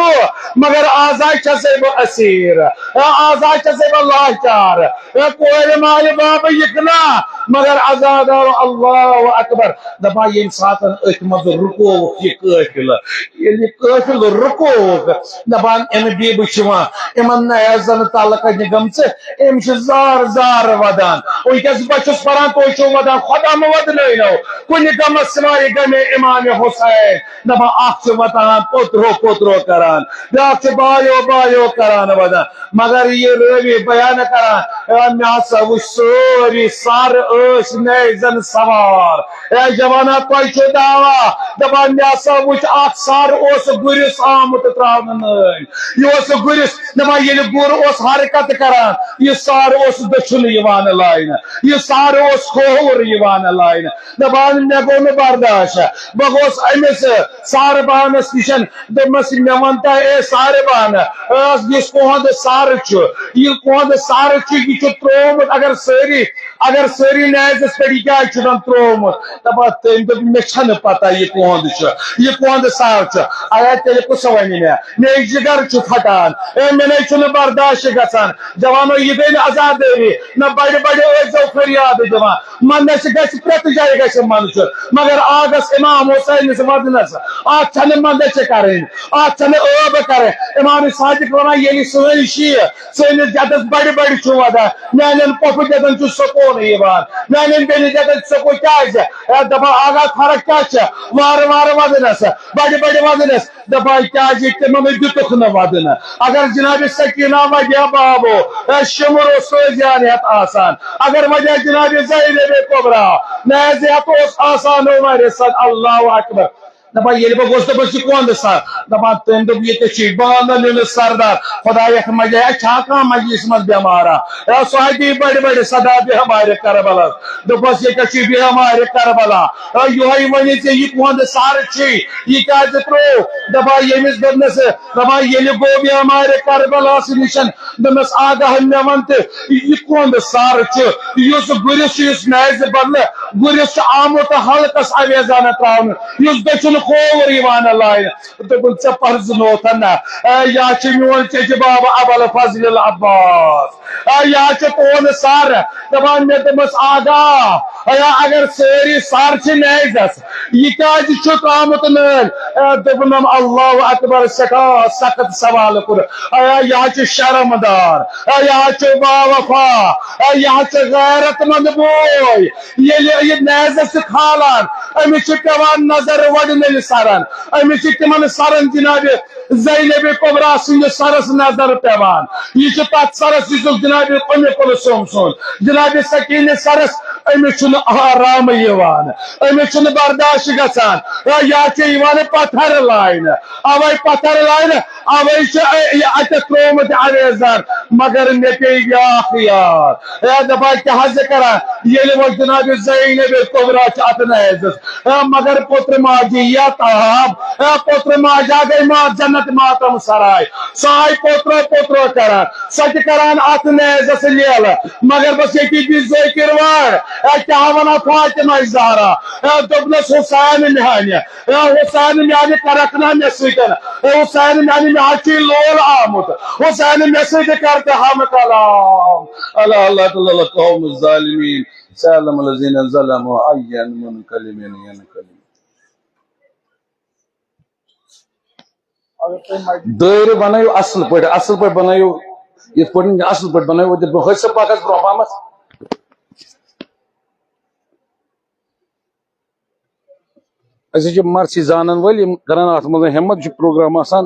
مگر آز ہا چھسے بہٕ اسیٖر، یا آز ہا چھسے بہٕ لاچار۔ ہے کورِ مالہِ بابہٕ یِکھ نا، مگر عزادارو، اللہ اکبر، دپان ییٚمہِ ساتن أتھۍ منٛز رُکووُکھ یہِ قٲفلہٕ، ییٚلہِ یہِ قٲفلہٕ رُکووُکھ، دپان اَمہِ بیبہٕ چھِ یِوان، یِمن نیزن تلہٕ کنہِ گٔمژٕ، أمۍ چھِ زار زار ودان۔ وٕنکیٚس بہٕ چھُس پران، تُہۍ چھِو ودان، خۄدا مہٕ ودنٲینو کُنہِ غمس سوائے غمِ امام حسین۔ دپان اکھ چھُ ودان پوترو پوترو کران، بیاکھ چھُ بایو بایو کران ودان۔ مگر یہِ رٲوی بیان کران، اے، مےٚ ہسا وٕچھ سٲری سر ٲسۍ نیزن سوار۔ اے جوانا، تۄہہِ چھو دعویٰ، دپان مےٚ ہسا وٕچھ اکھ سر اوس گُرِس آمُت تراونہٕ نٲلۍ۔ یہِ اوس گُرِس، دپان ییٚلہِ گُر اوس حرکت کران، یہِ سر اوس دٔچھُن یِوان لاینہٕ، یہِ سر اوس کھووُر یِوان لاینہٕ۔ دپان مےٚ گوٚو نہٕ برداشت، بہٕ گوٚوس أمِس ساربانس نِش، دوٚپمس، مےٚ وَن تا، اے ساربان، ٲس یُس کُہُنٛد سر چھُ، یہِ کُہُنٛد سر چھُ، یہِ چھُ ترٛوومُت، اگر سٲری، اگر سٲری نیزس پٮ۪ٹھ، یہِ کیٛازِ چھُ زن ترٛوومُت؟ دپان، تٔمۍ دوٚپ، مےٚ چھَنہٕ پتہ یہِ کُہُنٛد چھُ، یہِ کُہُنٛد سر چھُ۔ ایا تیٚلہِ کُس وَنہِ مےٚ؟ مےٚ جگر چھُ پھٹان، اے مےٚ نے چھُنہٕ برداشت گژھان۔ جوانو، یہِ گٔے نہٕ عزادٲری، نہ بڑِ بڑِ ٲسۍزیو فریاد دِوان۔ منٛدچھ گژھِ، پرٛٮ۪تھ جایہِ گژھِ منٛدچھ، مگر آگس امام حسینس ودنس، اتھ چھنہٕ منٛدچھ کرٕنۍ، اتھ چھنہٕ ٲب کرٕنۍ۔ امام صادق ونان، ییٚلہِ سٲنۍ شیٖع سٲنِس جدس بڑِ بڑِ چھُ ودان، میانٮ۪ن پۄپھٕ جدن چھُ سکوٗن یِوان، میانٮ۪ن بیٚنہِ جدن چھُ سکوٗن۔ کیازِ؟ اے دپان، آگا، فرق کیٛاہ چھےٚ؟ وارٕ وارٕ ودنس، بڑِ بڑِ ودنس۔ دپان، کیازِ تِمن دِتُکھ نہٕ ودنہٕ؟ اگر جناب سکینہ ودیا بابو، اے، شمر اوس سوزیان ہیتھ آسان، اگر ودیا جناب زینب کبرا نازیہ اوس آسان عمر سن، اللہ اکبر۔ دپان، ییٚلہِ بہٕ گوٚژھ، دوٚپُس، یہِ کۄنٛد سر؟ دپان، تٔمۍ دوٚپ، ییٚتہِ چھُ بانن ہُنٛد سردار، خدایکھ مجایا چھا کانٛہہ مجلس منٛز بٮ۪مارا؟ اے، سُہ ہا دی بڑِ بڑِ صدا بیہمارِ کربلس۔ دوٚپُس، ییٚتہِ چھُ بیہمارِ کربلا۔ اے، یِہوٚے ؤنِتھ ژےٚ یہِ کۄنٛد سر چھُے، یہِ کیازِ ترٛوو؟ دپان، ییٚمِس دوٚپنس، دپان، ییٚلہِ گوٚو بیمارِ کربلاہس نِش، دوٚپنس، آگاہ، مےٚ وَن تہٕ، یہِ کۄنٛد سر چھُ، یُس گُرِس چھُ، یُس نیزِ بدلہٕ گُرِس چھُ آمُت حلقس اویزانہٕ تراونہٕ، یُس دٔچھُن کھووُر یِوان لاینہٕ؟ دوٚپُن، ژےٚ پرزنوتھن نا، اے، یا چھُ میون چچہِ بابہٕ ابوالفضل العباس۔ اے، یہِ ہا چھُ تُہُنٛد سر۔ دپان، مےٚ دوٚپمَس، آگا، اے، اگر سٲری سر چھِ نیزس، یہِ کیازِ چھُ ترٛامُت نٲلۍ؟ اے، دوٚپنم، اللہ اکبر، سٮ۪ٹھاہ سخت سوال کوٚر۔ اے، یہِ ہا چھُ شرمدار، اے، یہِ ہا چھُ باوفا، اے، یہِ ہا چھُ غیرت مند بوے۔ ییٚلہِ یہِ نیزس چھُ کھالان، أمِس چھِ پٮ۪وان نظر وۄڈنٕلۍ سرن، أمِس چھِ تِمن سرن جناب زینب کبریٰ سٕنٛدِس سرس نظر پٮ۪وان۔ یہِ چھُ تتھ سرس، یُس جناب اُمہِ کلثوم سُنٛد، جناب سکینہ سرس، أمِس چھُنہٕ آرام یِوان، أمِس چھُنہٕ برداشت گژھان۔ یا، یا چھِ یِوان پتھر لاینہٕ، اوے پتھر لاینہٕ، اوے چھُ یہِ اتٮ۪تھ ترٛوومُت اویزان۔ مگر مےٚ پیٚیہِ بیٛاکھ یاد۔ اے دپان، کیٛاہ حظ ژٕ کران؟ ییٚلہِ وۄنۍ جناب زینب کبریٰ چھِ اتھ نیزس، اے مگر پوترٕ ماجہِ یتھ آب، اے پوترٕ ماجہِ گٔے ماجہِ ماتم سرائے۔ سۄ آیہِ پوترو پوترو کران، سۄ تہِ کران اتھ نیزس لیلہٕ۔ مگر بس ییٚتی دِژ ذٲکر وٲر، اے کیٛاہ ونان فاطمہ زہرا، اے دوٚپنس حسین میانہِ، اے حسین میانہِ کرکھ نا مےٚ سۭتۍ، اے حسین میانہِ مےٚ حظ چھُے لول آمُت، حسین مےٚ سۭتۍ کر تہٕ ہم کلام۔ اللہ اللہ تعالیٰ قوم الظالمین، سلام الذین ظلموا عین منقلب ینقلب۔ دٲیرٕ بنٲیِو اصل پٲٹھۍ، اصل پٲٹھۍ بنٲیِو، یِتھ پٲٹھۍ اصل پٲٹھۍ بنٲیِو، یِتھ پٲٹھۍ حٲج صٲب پکھ حظ برونٛہہ پہمتھ۔ أسۍ حظ چھِ مرثی زانن وٲلۍ، یِم کران اتھ منٛز ہمت، چھُ پروگرام آسان۔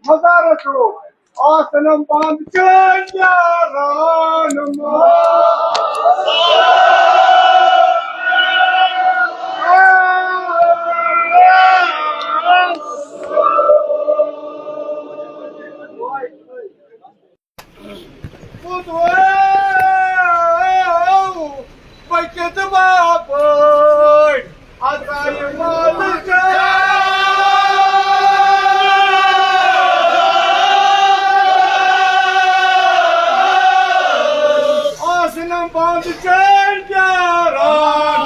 مزارٕ چھُ آسنم بند چٲنۍ یاران منٛز۔ پٔکِتھ باپٲرۍ، اَژایہِ مالہٕ جان۔ آسنم بند چٲنۍ پیاران۔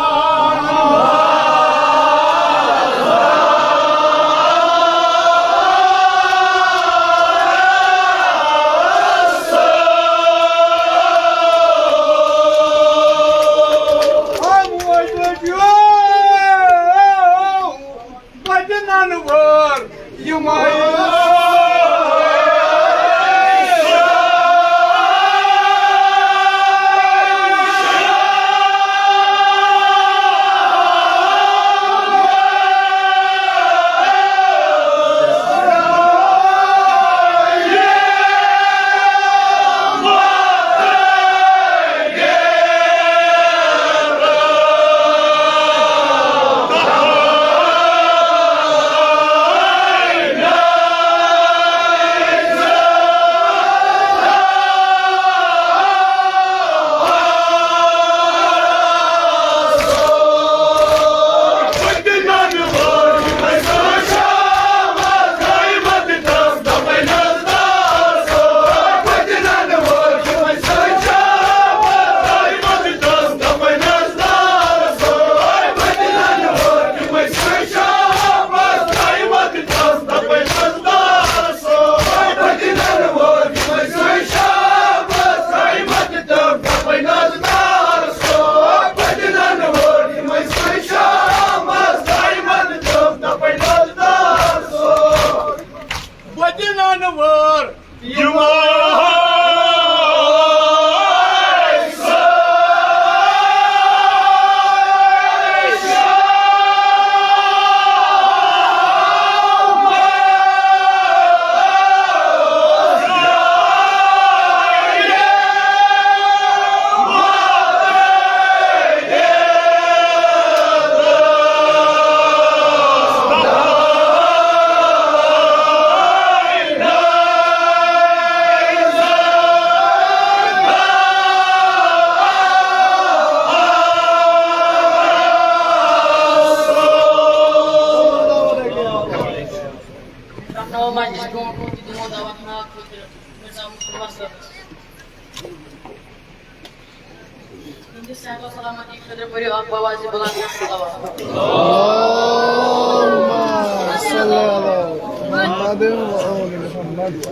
تُہٕنٛدِ صحت و سلامتی خٲطرٕ پٔرِو اکھ بوازِ بلند صلوات۔ على محمد وآل محمد.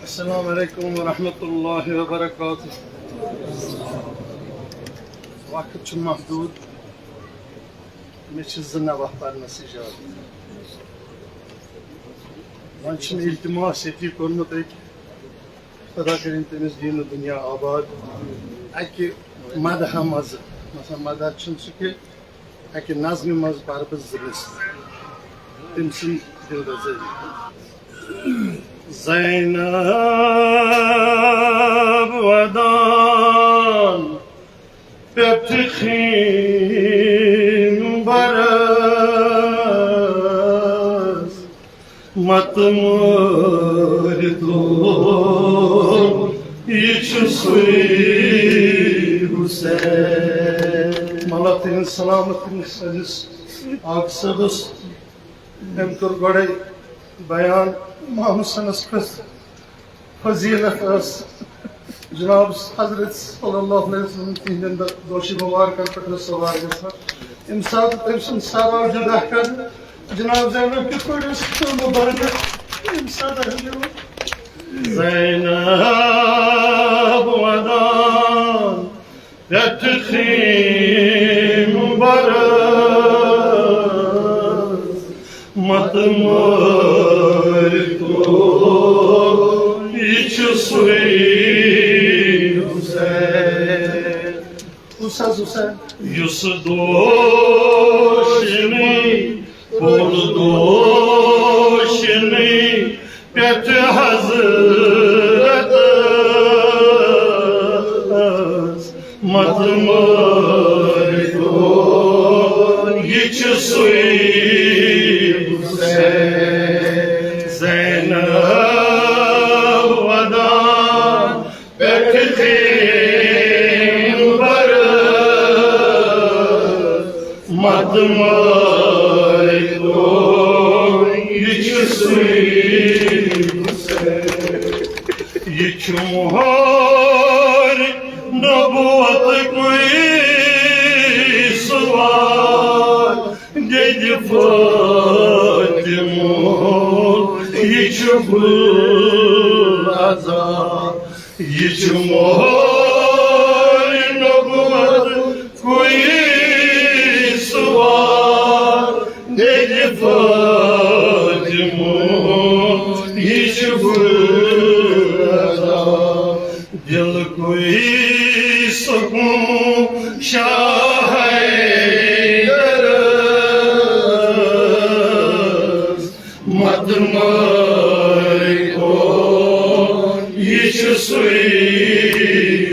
السلام عليكم ورحمة الله وبركاته. وقت چھُ محدود۔ مےٚ چھِ زٕ نوحہٕ پرنَس اجازت۔ وۄنۍ چھُم التماس ییٚتی کوٚرمُت أکۍ، خۄدا کٔرِن تٔمِس دیٖن و دُنیا آباد۔ اَکہِ مدحہ منٛزٕ، مثلاً مدحہ چھُنہٕ سُہ کینٛہہ، اَکہِ نظمہِ منٛز پرٕ بہٕ زٕ مِصرٕ۔ تٔمۍ سٕنٛدۍ دِل رضٲیی۔ زینب ودان پٮ۪ٹھٕ خیمبرس مت مٲرِتو، یہِ چھُ سُے حسین۔ مطلب تِہنٛز سلامت تٔمِس عزیز آقا صٲبس۔ أمۍ کوٚر گۄڈَے بیان امام حسینس کۄس فضیلت ٲس۔ جناب حضرت صلی اللہ علیہ وسلم تِہنٛدٮ۪ن دو-، دوشی مبارکن پٮ۪ٹھ ٲس سوار گژھان۔ ییٚمہِ ساتہٕ تٔمۍ سُنٛد سر آو جدا کرنہٕ، جناب زینب کِتھ پٲٹھۍ ٲس مبارک؟ ییٚمہِ ساتہٕ حضرت زینب ودان پٮ۪ٹھٕ خیمبرس مت مٲرِتو، یہِ چھُ سُے حسین۔ کُس حظ حسین؟ یُس دوشنی، پوٚز دوشنی پٮ۪ٹھ حضرتس مت مٲرِتو، یہِ چھُ سُے حسین۔ زینب ودان پٮ۪ٹھ خیمبرس مت مٲرِتو، یہِ چھُ سُے حسین۔ یہِ چھُ مۄہر نبوتکُے سوار، دٮ۪دِ فاطمہ، یہِ چھُ گُل عذاب۔ یہِ چھُ مۄہر نبوتکُے سوار، دٮ۪دِ فاطمہ، یہِ چھُ گُل عذاب۔ دِلکُے سکوٗن شاہ حیدرس مت مٲرِتو، یہِ چھُ سُے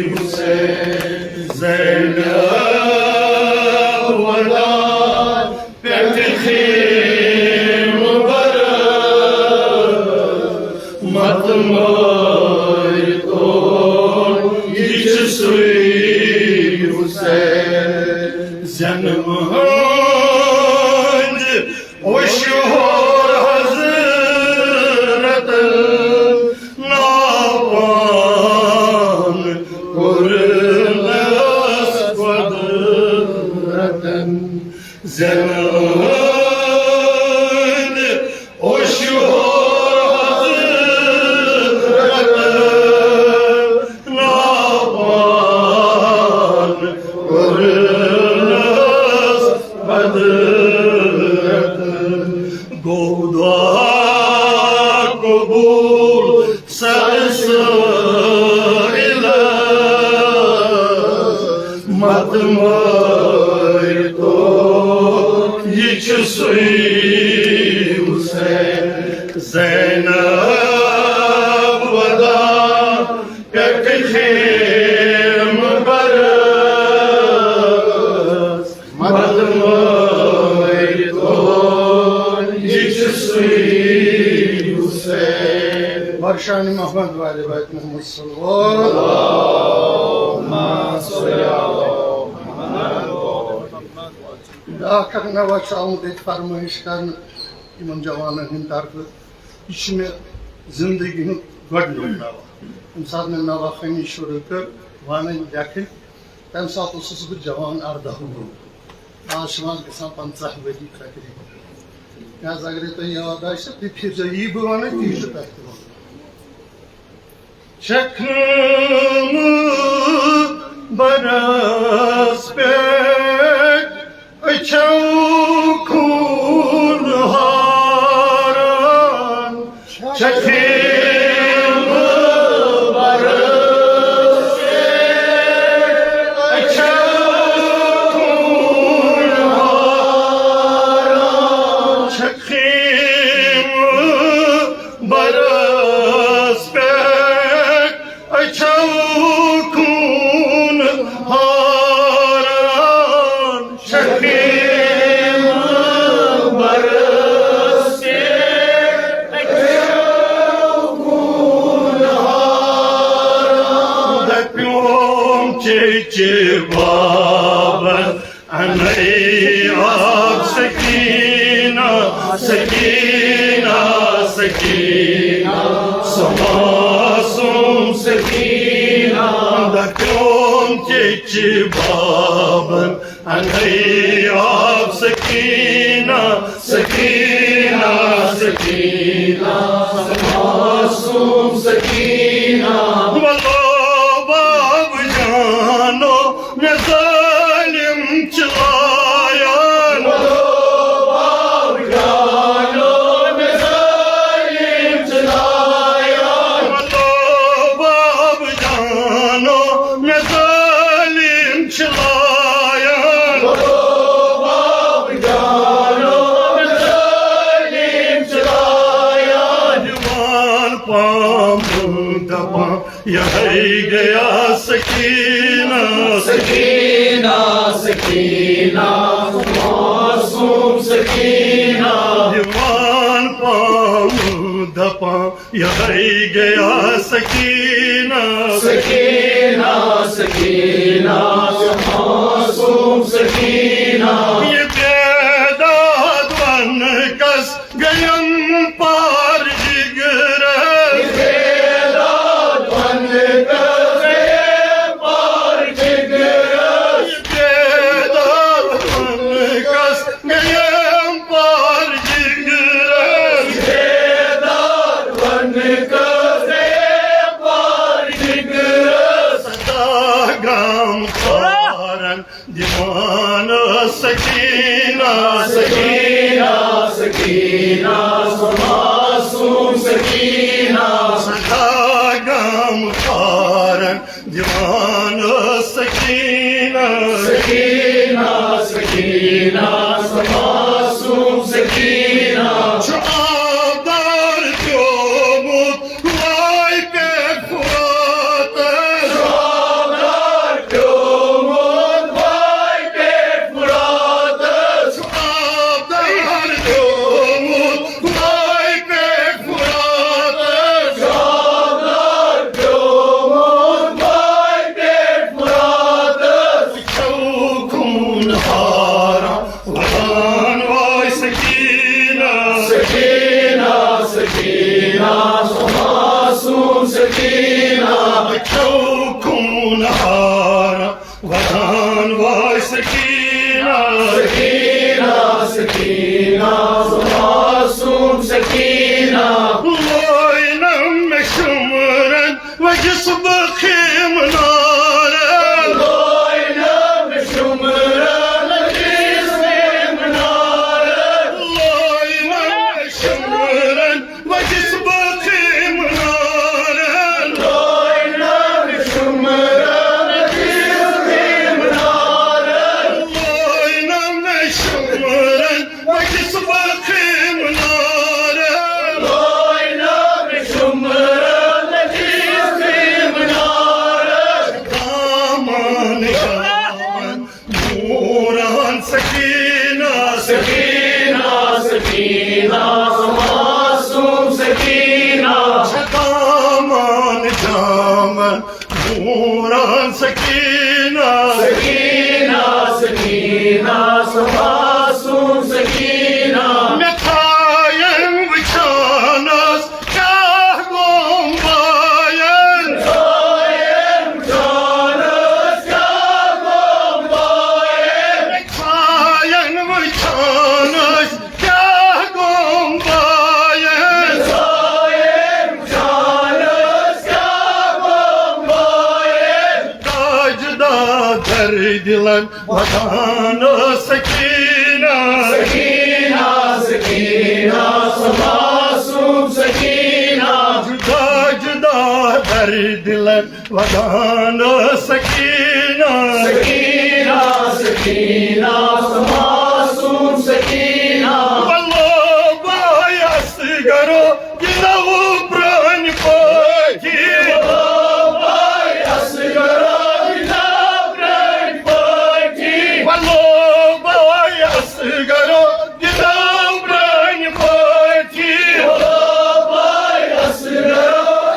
حسین۔ زینب ودان پٮ۪ٹھ خیمبرس مت مٲرِتو، یہِ چھُ سُے حسین۔ زینب ہٕنٛدِ اوشُر حضرتن ناپان قبول سرسٲیلس مت مٲرۍ تو، یہِ چھُ سُے حسین۔ زینب ودان پٮ۪ٹھ خیمہٕ برس مت مٲرۍ تو، یہِ چھُ سُے حسین۔ برشان محمد والے بیت محمد صلوات۔ بیٛاکھ اکھ نوحہٕ چھُ آمُت ییٚتہِ فرمٲیش کرنہٕ یِمن جوانن ہٕنٛدِ طرفہٕ۔ یہِ چھُ مےٚ زندگی ہُنٛد گۄڈٕنیُک نوحہٕ۔ ییٚمہِ ساتہٕ مےٚ نوحہٕ خوٲنی شروٗع کٔر، ونٕنۍ، لیکھٕنۍ، تَمہِ ساتہٕ اوسُس بہٕ جوان، ارداہ وُہُر۔ آز چھِ وۄنۍ گژھان پنٛژاہ ؤری تقریباً۔ لہذا اگرے تۄہہِ یاد آسہِ، تُہۍ پھِرزیو، یی بہٕ وَنہٕ، تی چھُ تۄہہِ تہِ وَنُن۔ چھکھ نہٕ برس پٮ۪ٹھ أچھو خوٗن ہاران۔ چھکھ نہٕ برس پٮ۪ٹھ أچھو خوٗن ہاران۔ چھکھ نہٕ برس پٮ۪ٹھ أچھو خوٗن ہاران۔ چھکھ نہٕ برس پٮ۪ٹھ أچھو خوٗن ہاران۔ دپیوم چیچہِ بابن، انے آب سکینہ، سکینہ، سکینہ، سُہ معصوم سکینہ۔ دپیوم چیچہِ بابن، انے آب سکینہ، سکینہ، سکینہ، سُہ معصوم سکینہ۔ ولو باب جانو، مےٚ ظٲلِم چلاوان۔ ولو باب جانو، مےٚ ظٲلِم چلاوان۔ ولو باب جانو، مےٚ ظٲلِم چلاوان۔ ولو باب جانو، مےٚ ظٲلِم چلاوان۔ دِوان پامہٕ دپان، یہے گیا سکینہ۔ سکینہ، سکینہ، معصوم سکینہ۔ دِوان پامہٕ دپان، یہے گیا سکینہ۔ سکینہ، سکینہ، معصوم سکینہ۔ یہ بیداد ون کس گیم پار جگرس۔ بیداد ون کس گیم پار جگرس۔ بیداد ون کس گیم پار جگرس۔ بیداد ون کس گیم پار جگرس۔ سدا گام پارن دِوان سکینہ۔ سکینہ، سکینہ، سُہ معصوم سکینہ۔ سدا گام پارن دِوان سکینہ۔ سکینہ، سکینہ، سُہ معصوم سکینہ۔ چھُ آبدار پیومُت وٲے پٮ۪ٹھ فراتس۔ آبدار پیومُت وٲے پٮ۪ٹھ فراتس۔ آبدار پیومُت وٲے پٮ۪ٹھ فراتس۔ آبدار پیومُت وٲے پٮ۪ٹھ فراتس۔ أچھو خوٗن ہاران۔ ودان واے سکینہ۔ سکینہ، سکینہ، سُہ معصوم سکینہ۔ أچھو خوٗن ہاران۔ ودان واے سکینہ۔ سکینہ، سکینہ، سُہ معصوم سکینہ۔ لوینم مےٚ شُمرن وجس بہٕ خیمہٕ نارن۔ لوینم مےٚ شُمرن وجس خیمہٕ نارن۔ لوینم مےٚ شُمرن کِس باقی منارن۔ لوے نہ مےٚ شُمرن کِس باقی منارن۔ لوے نہ مےٚ شُمرن کِس باقی منارن۔ لوے نہ مےٚ شُمرن کِس باقی منارن۔ دامن دامن نوران سکینہ، سکینہ، سکینہ، معصوم سکینہ۔ چھکامان جامن نوران سکینہ، سکینہ، سکینہ، معصوم سکینہ۔ مےٚ تھاین وٕچھانس کیٛاہ گوٚم باین؟ زایَن وٕچھان ٲسۍ کیٛاہ گوٚم باین؟ زایَن وٕچھان ٲسۍ کیٛاہ گوٚم باین؟ زایَن وٕچھان ٲسۍ کیٛاہ گوٚم باین؟ تاجدار دردِ دِلن ودان سکینہ۔ سکینہ، سکینہ، سۄ معصوم سکینہ۔ جدا جدا دردِ دِلن ودان سکینہ۔ سکینہ، سکینہ، سۄ معصوم سکینہ۔ ولو بھائی اصغرو گِنٛدو پرٛانہِ پٲٹھۍ۔ ولو بھائی اصغرو گِنٛدو پرٛانہِ پٲٹھۍ۔ ولو بھائی اصغرو گِنٛدو پرٛانہِ پٲٹھۍ۔ ولو بھائی اصغرو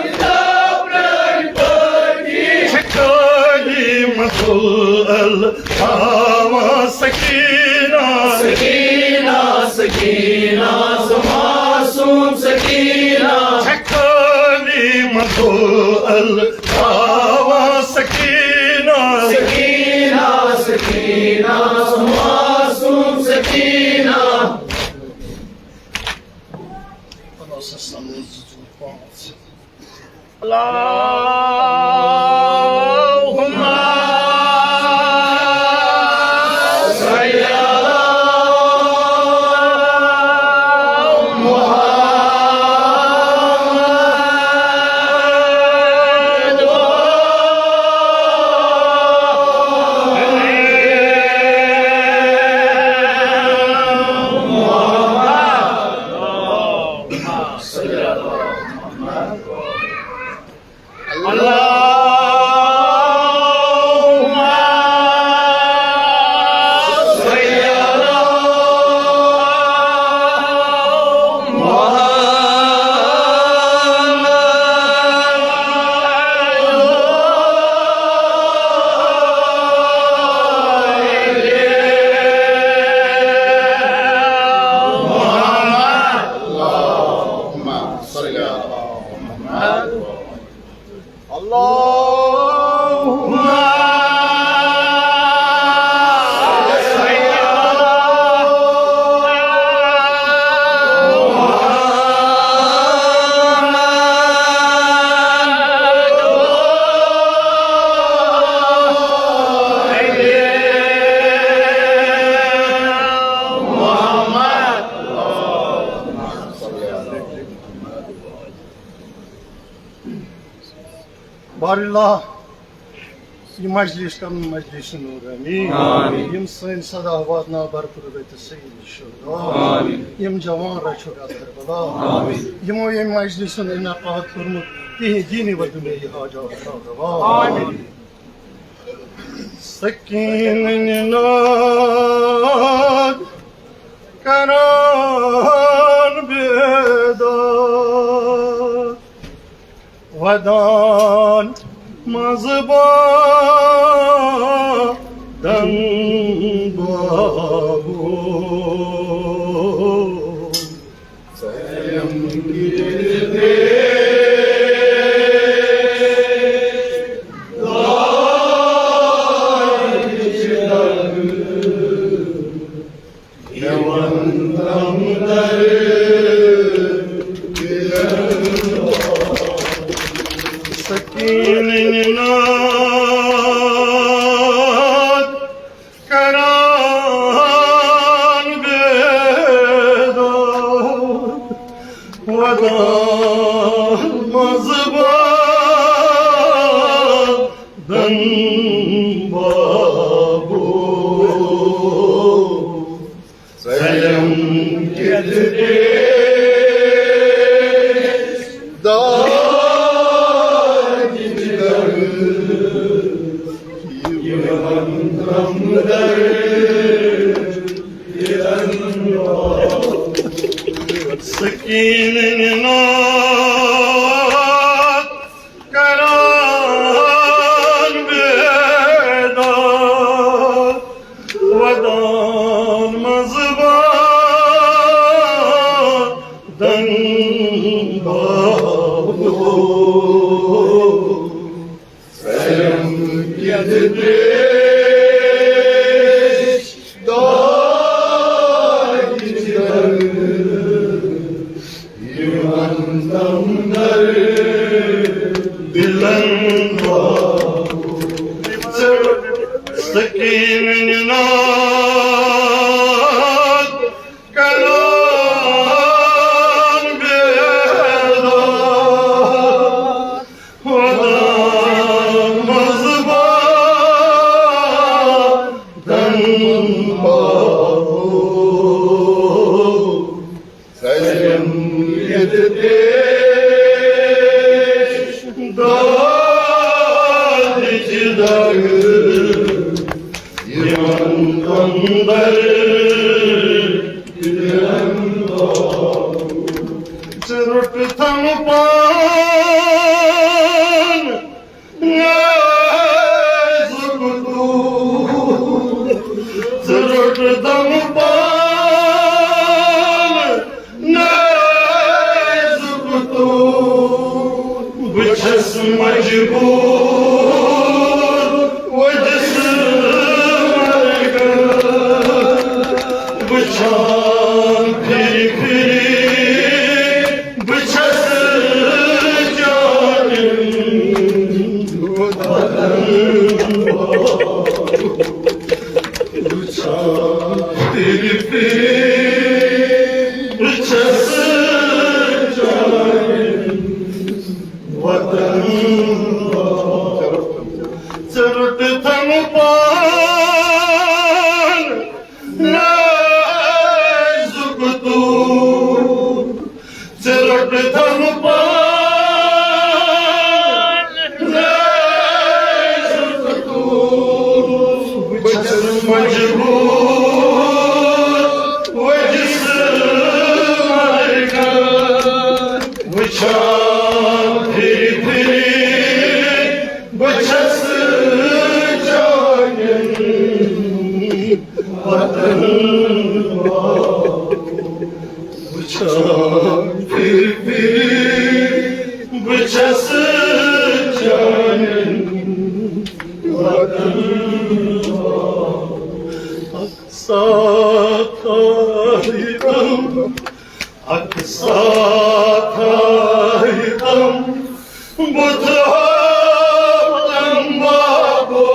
گِنٛدو پرٛانہِ پٲٹھۍ۔ چھِ کٲلی مدل تھاوان سکینہ۔ سکینہ، سکینہ، سۄ معصوم سکینہ۔ چھکالی مدل تھاوان سکینہ۔ سکینہ، سکینہ، سۄ معصوم سکینہ۔ اللهم صل على محمد وآل محمد. اللهم صل على محمد. اللهم صل على محمد. اللهم صل على محمد. بارِ اللہ، یہِ مجلس کرن مجلس نورانی۔ آمین۔ یِم سٲنۍ صدا واتناو برپور رٔتۍ سید الشہدا۔ آمین۔ یِم جوان رچھوکھ اَتھ کربلا۔ آمین۔ یِمو ییٚمہِ مجلس ہُنٛد انعقاد کوٚرمُت، تِہنٛدۍ دینی و دُنیاوی حاجات تھاو روا۔ آمین۔ سکینہٕ ناد کران بیدار۔ ودان منٛز بادن بابو۔ سکینہٕ ناد کران بیدار۔ ودان منٛز بادن بابو، سلم کِتھ پیش دادِ در، یِمن غمدر دِلن بابو۔ سکیٖن نِنات کران بیدار، ودان منٛز بادن بابو۔ سلم کِتھ پیش دادِ در، یِمن غمدر دِلن بابو۔ سکیٖن نِنات کران بیدار، ودان منٛز بادن بابو۔ سلم کِتھ پیش دادِ در، یِمن غمدر دِلن بابو۔ ژٕ روٚٹ تھم پان نازُک دوٗر، ژٕ روٚٹ تھم پان نازُک دوٗر۔ بہٕ چھَس مجبوٗر وۄجہِ سٕے مرگہٕ وٕچھان پھِرِ پھِرِ۔ بہٕ چھَس چانٮ۪ن وَتَن وٕچھان پھِرِ پھِرِ۔ بہٕ چھَس چانٮ۪ن وَتَن۔ ژٕ روٚٹ تھم پان نازُک دوٗر، ژٕ روٚٹ تھم پان نازُک دوٗر۔ بہٕ چھَس مجبوٗر وۄجہِ سٕے مرگہٕ وٕچھان پھِرِ پھِرِ۔ بہٕ چھَس چانٮ۪ن وَتَن وٕچھان پھِرِ پھِرِ۔ بہٕ چھَس چانٮ۪ن وَتَن۔ اَکھ ساتھ آیہِ غم، اَکھ ساتھ آیہِ غم، بُتھ آو تَمہِ بابو،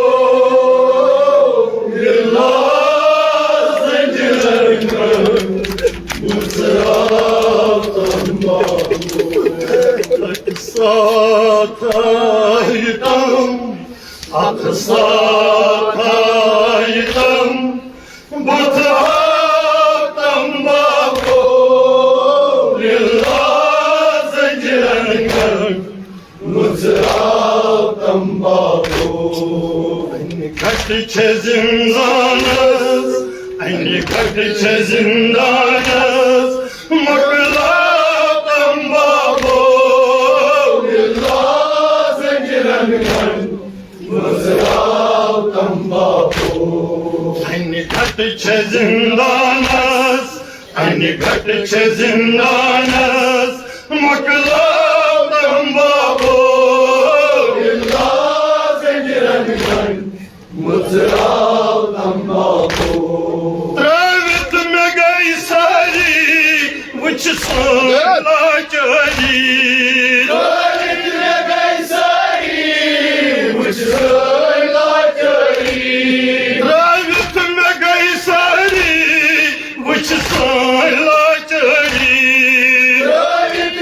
یہِ لاز زنجیٖرن منٛز۔ بُتھ آو تَمہِ بابو، اَکہِ ساتہٕ آیہِ تَم، اَکہِ ساتہٕ آیہِ تَم۔ بُتھ آو تَمہِ بابو، یہِ لاز زنجیٖرن منٛز۔ بُتھ آو تَمہِ بابو۔ اَنہِ گَٹہٕ چھےٚ زِندانَس، اَنہِ گَٹہٕ چھےٚ زِندانَس، مۄکلاو تَمہِ بابو، یہِ لاز زنجیٖرن منٛز۔ بُتھ آو تَمہِ بابو۔ اَنہِ گَٹہٕ چھےٚ زِندانَس، اَنہِ گَٹہٕ چھےٚ زِندانَس، مۄکلاو تَمہِ بابو، یہِ لاز زنجیٖرن منٛز۔ بُتھ آو تَمہِ بابو۔ ترٛٲوِتھ مےٚ گٔے سٲری، وٕچھ سٲنۍ لاچٲری۔ ترٛٲوِتھ مےٚ گٔے سٲری، وٕچھ سٲنۍ لاچٲری۔ ترٛٲوِتھ مےٚ گٔے سٲری، وٕچھ سٲنۍ لاچٲری۔ ترٛٲوِتھ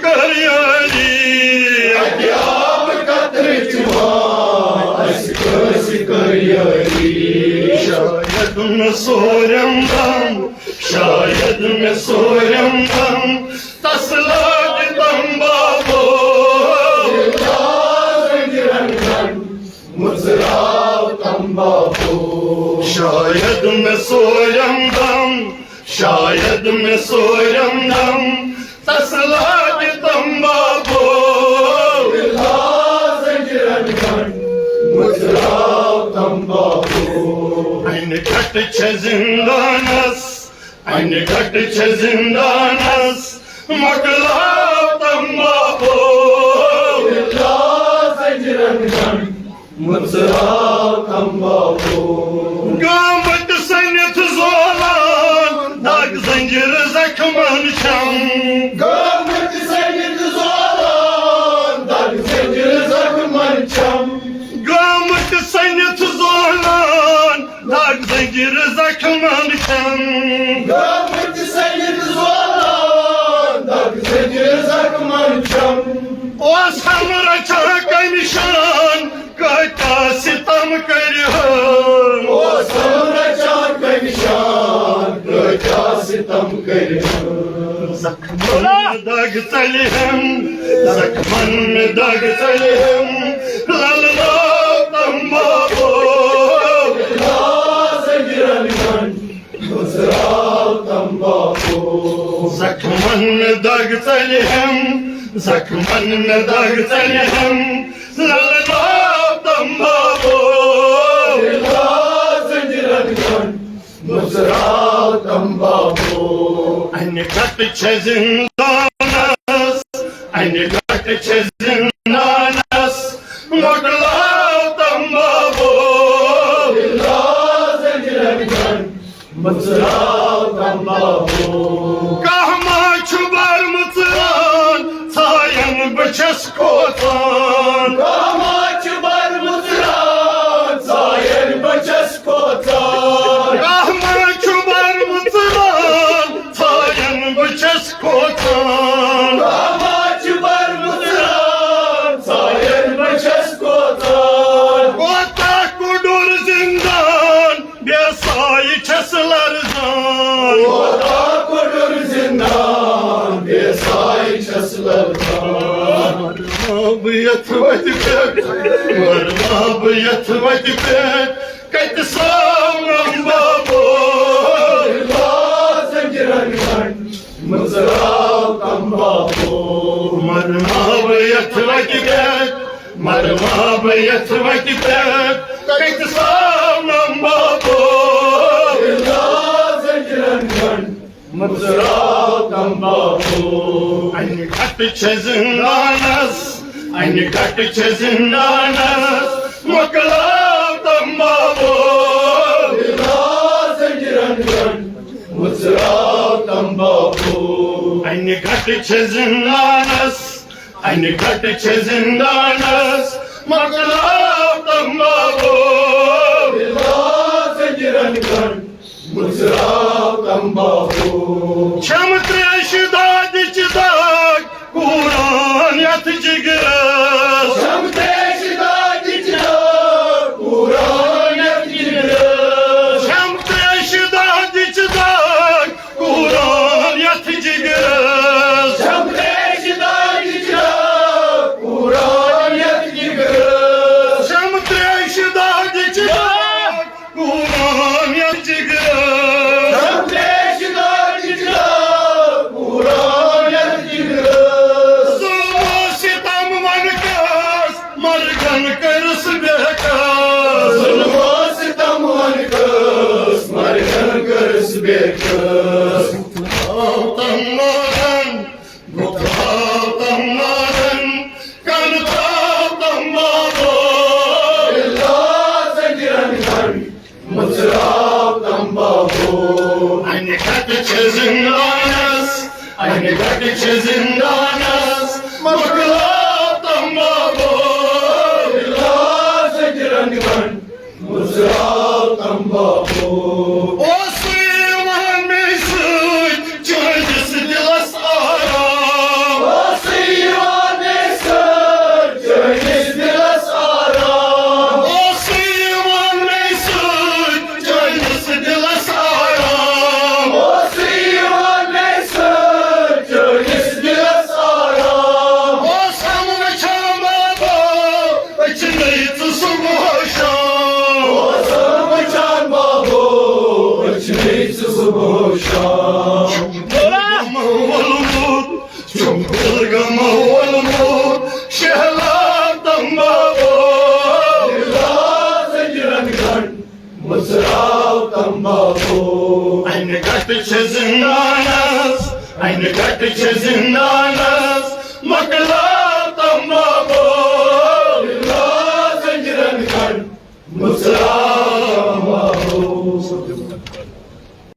کر یٲری۔ اَتہِ آب قطرٕ چُھوا، اَسہِ کٲنٛسہِ کر یٲری۔ شاید مےٚ سورم دم، شاید مےٚ سورم دم، تس لٲگۍ تمباکو۔ مُژراو تمباکو۔ شاید مےٚ سورم دم، شاید مےٚ سورم دم، تس لٲگۍ تمباکو۔ مُژراو تمباکو۔ انہِ گٹہٕ چھےٚ زندانس، انہِ گٹہٕ چھےٚ زندانس، مۄکلاو تمباکو۔ مُژراو تمباکو۔ گامٕکۍ سٔنِتھ زولان، دگ زنجیر زخمن چھم۔ گامٕکۍ سٔنِتھ زولان، دگ زنجیر زخمن چھم۔ گامٕکۍ سٔنِتھ زولان، دگ زنجیر زخمن چھم۔ گامٕکۍ سٔنِتھ زولان، دگ زنجیر زخمن چھم۔ اوس ہم رچھان کمہِ شان، کۭتیاہ ستم کٔرِہن۔ اوس ہم رچھان کمہِ شان، کۭتیاہ ستم کٔرِہن۔ زخمن دگ ژلہِ ہم، زخمن دگ ژلہِ ہم، للہٕ لال تمباکو۔ مُژراو تمباکو۔ زخمن دگ ژلہِ ہم، زخمن دگ ژلہِ ہم، للہٕ لال تمباکو۔ مُژراو تمباکو۔ انہِ گٹہٕ چھےٚ زندانس، انہِ گٹہٕ چھےٚ زندانس، مۄکلاو تمباکو۔ مُژراو تمباکو۔ کانٛہہ ما چھُ بر مُژران، ژھاین بہٕ چھَس کھوژان۔ کانٛہہ ما چھُ بر مُژران، ژھاین بہٕ چھَس کھوژان۔ کانٛہہ ما چھُ بر مُژران، ژھاین بہٕ چھَس کھوژان۔ کانٛہہ ما چھُ بر مُژران، ژھاین بہٕ چھَس کھوژان۔ کوتاہ کوٚڈُر زندان، بے سایہِ چھَس لرزان۔ کوتاہ کوٚڈُر زندان، بے سایہِ چھَس لرزان۔ مرما بہٕ یَتھ وَتہِ پٮ۪ٹھ، مرما بہٕ یَتھ وَتہِ پٮ۪ٹھ، کَتہِ ساونم بابو؟ مُژراو تمباکو۔ مرما بہٕ یَتھ وَتہِ پٮ۪ٹھ، مرما بہٕ یَتھ وَتہِ پٮ۪ٹھ، کَتہِ ساونم بابو؟ مُژراو تمباکو۔ انہِ گٹہٕ چھےٚ زندانس، انہِ گٹہٕ چھےٚ زندانس، مۄکلاو تمباکو۔ مُژراو تمباکو۔ انہِ گٹہٕ چھےٚ زندانس، انہِ گٹہٕ چھےٚ زندانس، مۄکلاو تمباکو۔ مُژراو تمباکو۔ چھم تریشہِ دادِچ داغ، قرآن یتھ جگرس۔ چھم تریشہِ دادِچ داغ، قرآن یتھ جگرس۔ چھم تریشہِ دادِچ داغ، قرآن یتھ جگرس۔ چھم تریشہِ دادِچ داغ، قرآن یتھ جگرس۔ چھم تریشہِ دادِچ داغ، قرآن یتھ جگرس۔ چھم تریشہِ دادِچ داغ، قرآن یتھ جگرس۔ ظلم و ستم ون کس، مرگن کرس بے کس۔ ظلم و ستم ون کس، مرگن کرس بے کس۔ آو تمباکو۔ مُژراو تمباکو۔ مُژراو تمباکو۔ انہِ گٹہٕ چھےٚ زندانس، انہِ گٹہٕ چھےٚ زندانس، مۄکلاو تمباکو۔ مُژراو تمباکو۔ اوسُے یِوان مےٚ سۭتۍ چٲنِس دِلس آرام۔ اوسُے چھُم بُلغم وولمُت، چھُم بُلغم وولمُت، شہلا تمبابو۔ مُژراو تمبابو۔ انہِ گٹہٕ چھِ زندانس، انہِ گٹہٕ چھِ زندانس، مۄکلاو